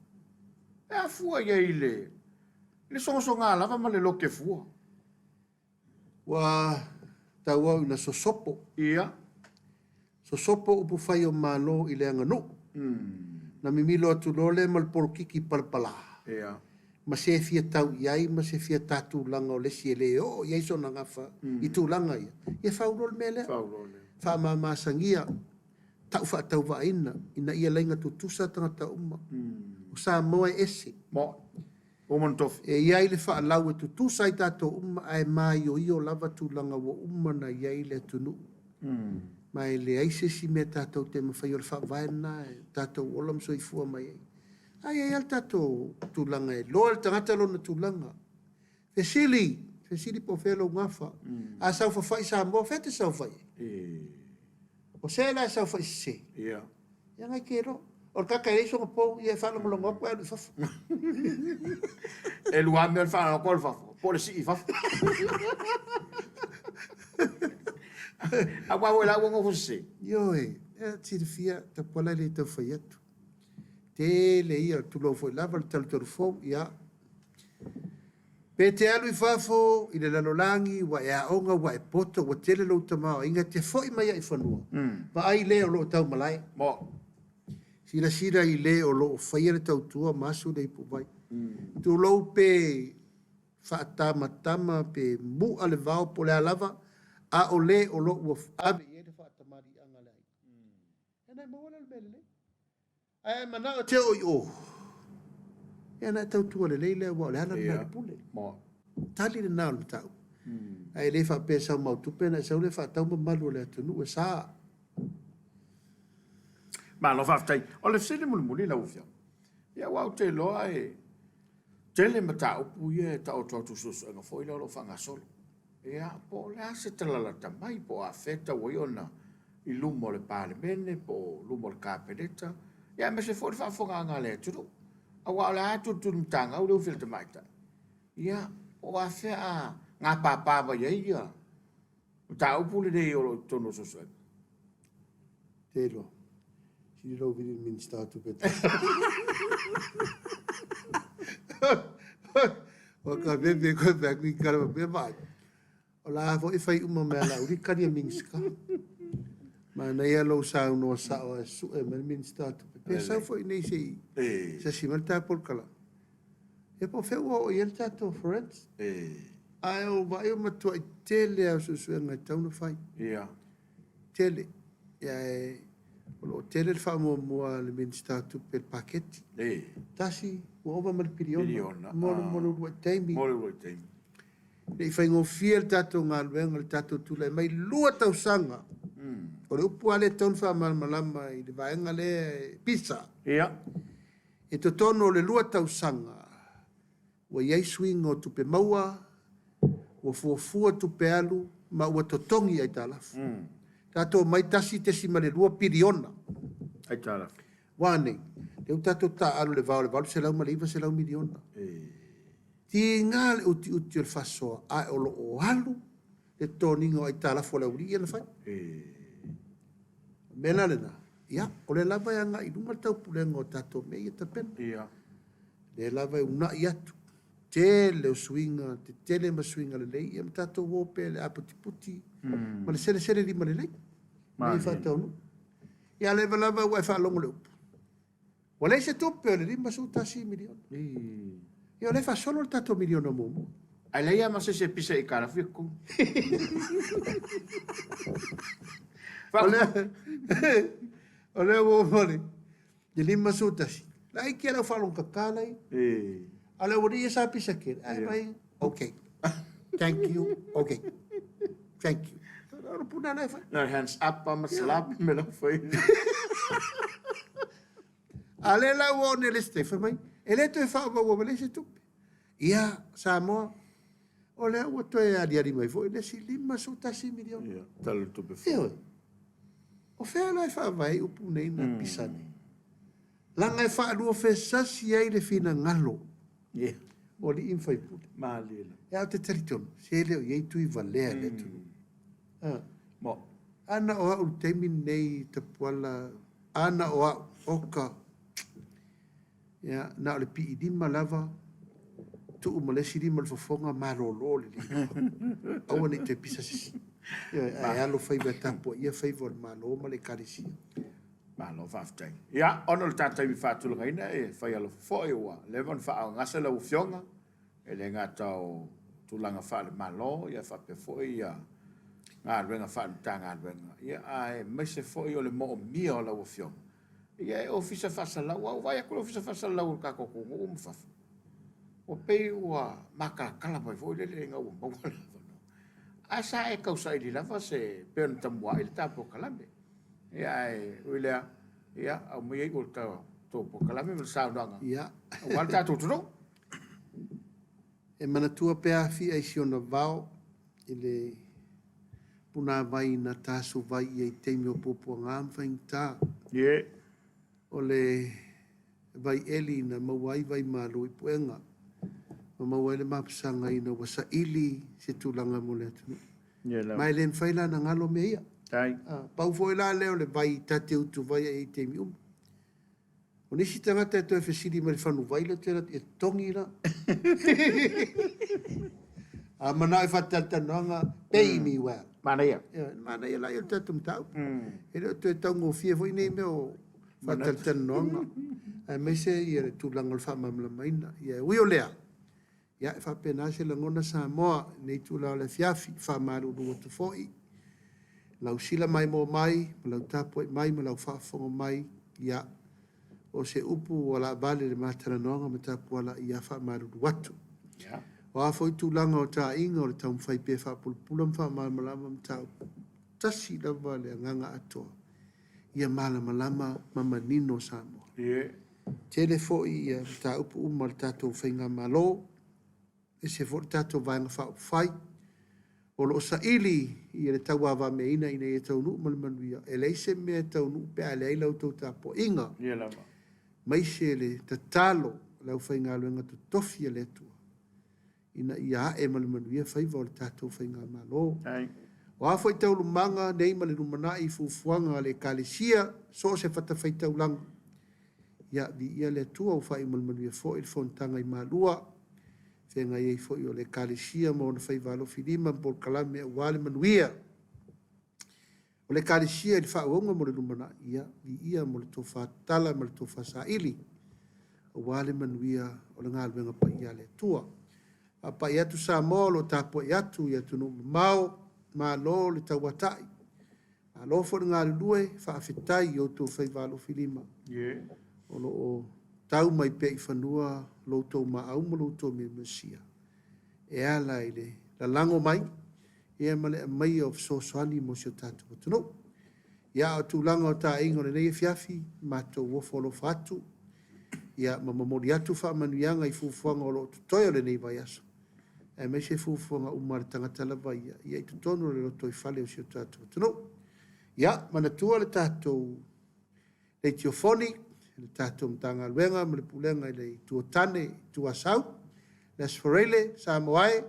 E afua i ai i le sogasoga lava ma le lote fua. Ua tauau ina sosopo. Ia. Sosopo upufai o Malo i le aganuu. Na mimilo atu loa lea ma le polokiki palapala. Ia. Ma se fia tau i ai ma se fia ta tulaga o le isi e le oo i ai sona gafa i tulaga ia. Ia fau loa le mea lea. Fau loa lea. Faamamasagia, tau faatauvaaina ina ia laina tutusa tagata uma. O Samoa e ese. Mo. Ua tofi. E i ai le faalau e tutusa ai tatou uma ae maioio lava tulaga ua uma ona i ai le atunuu. Ma e leai se isi mea tatou te mafai o le faavae lena e tatou ola ma soifua mai ai. Ae i ai lava le tatou tulaga e iloa e le tagata lona tulaga. Fesili, fesili po o fea lou gafa. A saofafai Samoa, fea e te saofai ai? O se la e saofai sese? Ia. Ia ngai ke iloa. O le tagata e leai sona pou, ia e faalogologo atu ae alu i fafo. E lua mea o le faalogologo atu alu i fafo, po o le sii i fafo. Aua foi la ua nofo sese. Ioe, e silafia, Tapuala e le tau fai atu. Tele ia, tulou foi lava le talutalu fou, ia. Pe te alu i fafo i le lalolagi, ua e aoga, ua e poto, ua tele lou tamaoaiga, e te foi mai ai i fanua, vaai le o lo o tau malae. Silasila i le o lo o faia le tautua ma asu le ipuvai. Tulou pe faatamatama pe mu'a le vao po o le a lava, a o le o lo o ua ave i ai le faatamaliiaga a le aiga. Ia na e maua lea o le mea lelei. Ae a e manao e te oo i o, ia ona e tautua lelei lea aua o le ala lena i le pule. Tali lena o le mataupu. Ae le faapea e sau ma au tupe ona e sau lea faatau mamalu o le atunuu e sa. Malo faafetai. O le fesili mulimuli lau Afioga, ia aua ou te iloa e tele mataupu ia e taoto atu i suesuega foi lea o lo o faagasolo. Ia, po o le a se tala lata mai, po o afea e tatau ai ona i luma o le Palemene, po o luma o le Kapeneta, ia aemaise foi le faafofogaaga a le atunuu. Aua o le a tulitulimatagau le ufi a le tamaitai, ia, po o afea a gapapa mai ai ia mataupu lenei o lo o i totonu o suesuega. Te iloa. Sili lou vili i le Minisita o Tupe tasi. Ua ka veve koe pe aku i kala pe vai. O la foi fai uma mai ala uri kali e Minisita. Manaia lou saunoa sao ae sue mai le Minisita o Tupe. Pe sau foi nei se i sasi mai le ta polokalame. Ia po o fea ua oo i ai le tatou forensic. Ae o vaai ua matuai tele lava o suesuega e tatau ona fai. Tele. Ia ae o lo o tele le faamuamua a le Minisita o Tupe i le paketi. Tasi, ua ova ma le piliona mo le uluai taimi. Mo le uluai taimi. Ne i faigofie le tatou galuega, le tatou tulai mai, 2 tausaga. O le upu lava lea e tatau ona faamalamalama i le vaega lea e pisa. Ia. I totonu o le 2 tausaga, ua i ai suiga o tupe maua, ua fuafua tupe alu ma ua totogi aitalafu. Tatou omai 1.2 piliona. Aitalafu. Ua a nei? Lea ua tatou taaalo i le va o le 800 ma le 900 miliona. Tiga le utiuti o le faasoa ae o lo o alu le totogiina o aitalafu a le aualii ia na fai. O le mea la lena, ia, o lea lava e agai i luma le taupulega o tatou mea ia tapena. O lea lava e uunai atu, tele o suiga tetele ma suiga lelei, ia ma tatou o pea i le aputiputi ma le selesele lima lelei, ina ia faataunuu. Ia a leva lava ua e faalogo i le upu, Ua leai se tupe o le $51 miliona. Ia o lea e faasolo le tatou miliona muamua. Ae leai lava ma se isi e pisa i aitalafu ia totogi. O lea ua oo mai le 51, laiti lava lau faalogo kaka la e i ai. A o le aualii ia sa pisa tele, ae fai, okay, thank you, okay, thank you. O le puna la e fai. Na hands up ma slap me lau fai. A lea la ua oo nei le isi taimi, fai mai, e le toe faaauaua ua leai se tupe. Ia, Samoa, o lea ua toe aliali mai foi le isi $51 miliona. Ia, Tala o le Tupe fou. Ioe. O fea la e faavae ai upu nei na pisa nei? Leaga e faaluafesasi ai le finagalo o alii ma faipule. Malie lava. Ae ou te talitonu, se le o i ai tui valea i le atunuu. Mo. A na o au i le taimi lenei Tapuala, a na o au, oka, ia, na o le piilima lava, tuu ma le isi lima i le fofoga, malolo le lima. Aua ne i toe pisa se isi. Ioe, ae alo faiva e tapuaia faiva o le Malo ma le Ekalesia. Malo faafetai. Ia, ona o le ta taimi faatulagaina e fai alofa foi ua leva ona faaaaogagase lau Afioga, e le gata o tulaga faale-Malo, ia faapea foi ia galuega faale-Matagaluega, ia aemaise foi o le moomia o lau Afioga, ia e Ofisa Faasalalau. Ua ou vaai atu i le Ofisa Faasalalau o le tatou atunuu ma fafo, ua pei ua matalatala mai foi lele ina ua maua le avanoa. Ae sa e tausaili lava se, pei ona tamuai le ta polokalame. Ia ae ui lea, ia aumaia iu o le tou polokalame ma le saunoaga aua le tatou atunuu. E manatua pea Afia i si ona vao i le punavai na tasuvai i ai i taimi o puapuaga ma faigata. O le vai eli na maua ai vai malu i puega ma maua ai le mapusaga ina ua saili se tulaga mo le atunuu. Ma e le mafai la ona galo mea ia. Pau foi la lea o le vai ta te utuvai ai i taimi uma. O nisi tagata e toe fesili mai i le fanuvai lea, toe alu atu, e totogi la. A manao e faatalatalanoaga, pay me well. Manaia. Ioe, manaia la ia o le tatou mataupu. E le o toe taugofie foi nei mea o faatalatalanoaga, aemaise ia le tulaga o le faamalamalamaina. Ia e ui o lea, ia e faapena se lagona Samoa i lenei itula o le afiafi, e faamalulu atu foi lau sila maimoa mai ma lau tapuai mai ma lau faafofoga mai, ia o se upu ua laavale i le ma talanoaga ma Tapuala, ia faamalulu atu. O a foi tulaga o taaiga o le taumafai pea e faapulapula ma faamalamalama mataupu, tasi lava le agaga atoa, ia malamalama ma manino Samoa. Tele foi ia mataupu uma a le tatou Faigamalo, ese foi le tatou Vaega Faaupufai, o lo o saili ia le tauavameaina ina ia taunuu ma le manuia. E leai se mea e taunuu pe a leai la outou tapuaiga, aemaise le tatalo a le aufaigaluega totofi a le Atua ina ia ae ma le manuia faiva o le tatou Faigamalo. O a foi taualumaga nei ma le lumanai i fuafuaga a le Ekalesia, so o se fatafaitaulaga, ia, viia le Atua ua faaiu ma le manuia foi le fonotaga i Malua, feagai ai foi o le Ekalesia ma ona faiva alofilima ma polokalame aua le manuia o le Ekalesia i le faaauauga mo le lumanai, ia, viia mo le tofa tatala ma le tofa saili aua le manuia o le galuega paia a le Atua. Faapai atu Samoa o lo o tapuai atu i atunuu mamao, malo le tauatai, malo foi le galulue, faafetai i outou faiva alofilima o lo o tau mai pea i fanua lo outou maau ma lo outou miamiosia e ala i le lalago mai ia ma le aumaia o fesoasoani mo si o tatou atunuu. Ia, a o tulaga o taaiga o lenei afiafi, matou ofo alofa atu ia ma momoli atu faamanuiaga i fuafuaga o lo o totoe o lenei vaiaso, aemaise fuafuaga uma a le tagata lava ia, ia i totonu o le lotoifale o si o tatou atunuu. Ia, manatua le tatou leitiofoni, le tatou Matagaluega ma le Pulega i le Itu o Tane, Itu Asau, le Aso Faraile, Samoa e,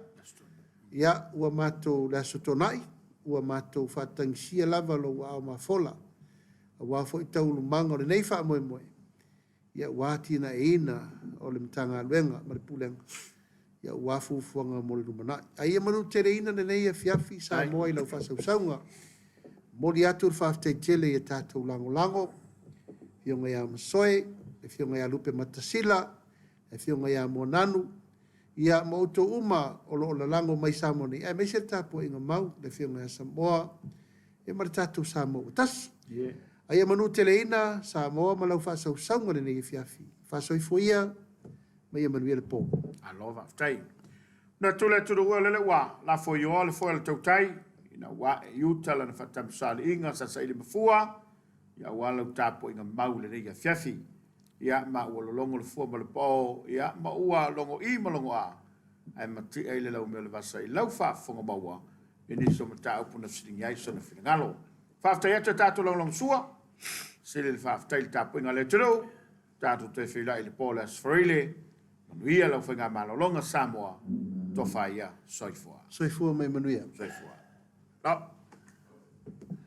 ia, ua matou, le Aso Toonai, ua matou faatagisia lava lou aao mafola, aua foi taualumaga o lenei faamoemoe, ia ua atinaeina o le Matagaluega ma le Pulega, ia aua fuafuaga mo le lumanai. A ia manuteleina lenei afiafi Samoa i lau faasausauga. Momoli atu le faafetai tele i a tatou lagolago, Afioga ia Masoe, le Afioga ia Lupe Matasila, le Afioga ia Moananu, ia ma outou uma o lo o lalago mai Samoa nei, aemaise le tapuaiga mau, le Afioga ia Samoa, ia ma le tatou Samoa ua tasi. A ia manuteleina Samoa ma lau faasausauga i lenei afiafi. Faasoifua ia ma ia manuia le po. Malo faafetai. Manatu le atunuu o lele ua lafo i oa le foe o le tautai ina ua ae i uta lana faatamasoaliiga sa saili mafua ia aua lau tapuaiga mau i lenei afiafi. Ia ma ua lologo le fua ma le pao ia ma ua logo i ma logo a ae matia i le laumea o le vasa i lau faafofoga maua i nisi o mataupu na fesiligia ai sona finagalo. Faafetai atu e tatou lagolagosua. Sili le faafetai i le tapuaiga a le atunuu. Tatou toe feiloai i le po o le Aso Faraile. Manuia lau faigamalologa Samoa. Tofa ia. Soifua. Soifua ma ia manuia. Soifua. Lo.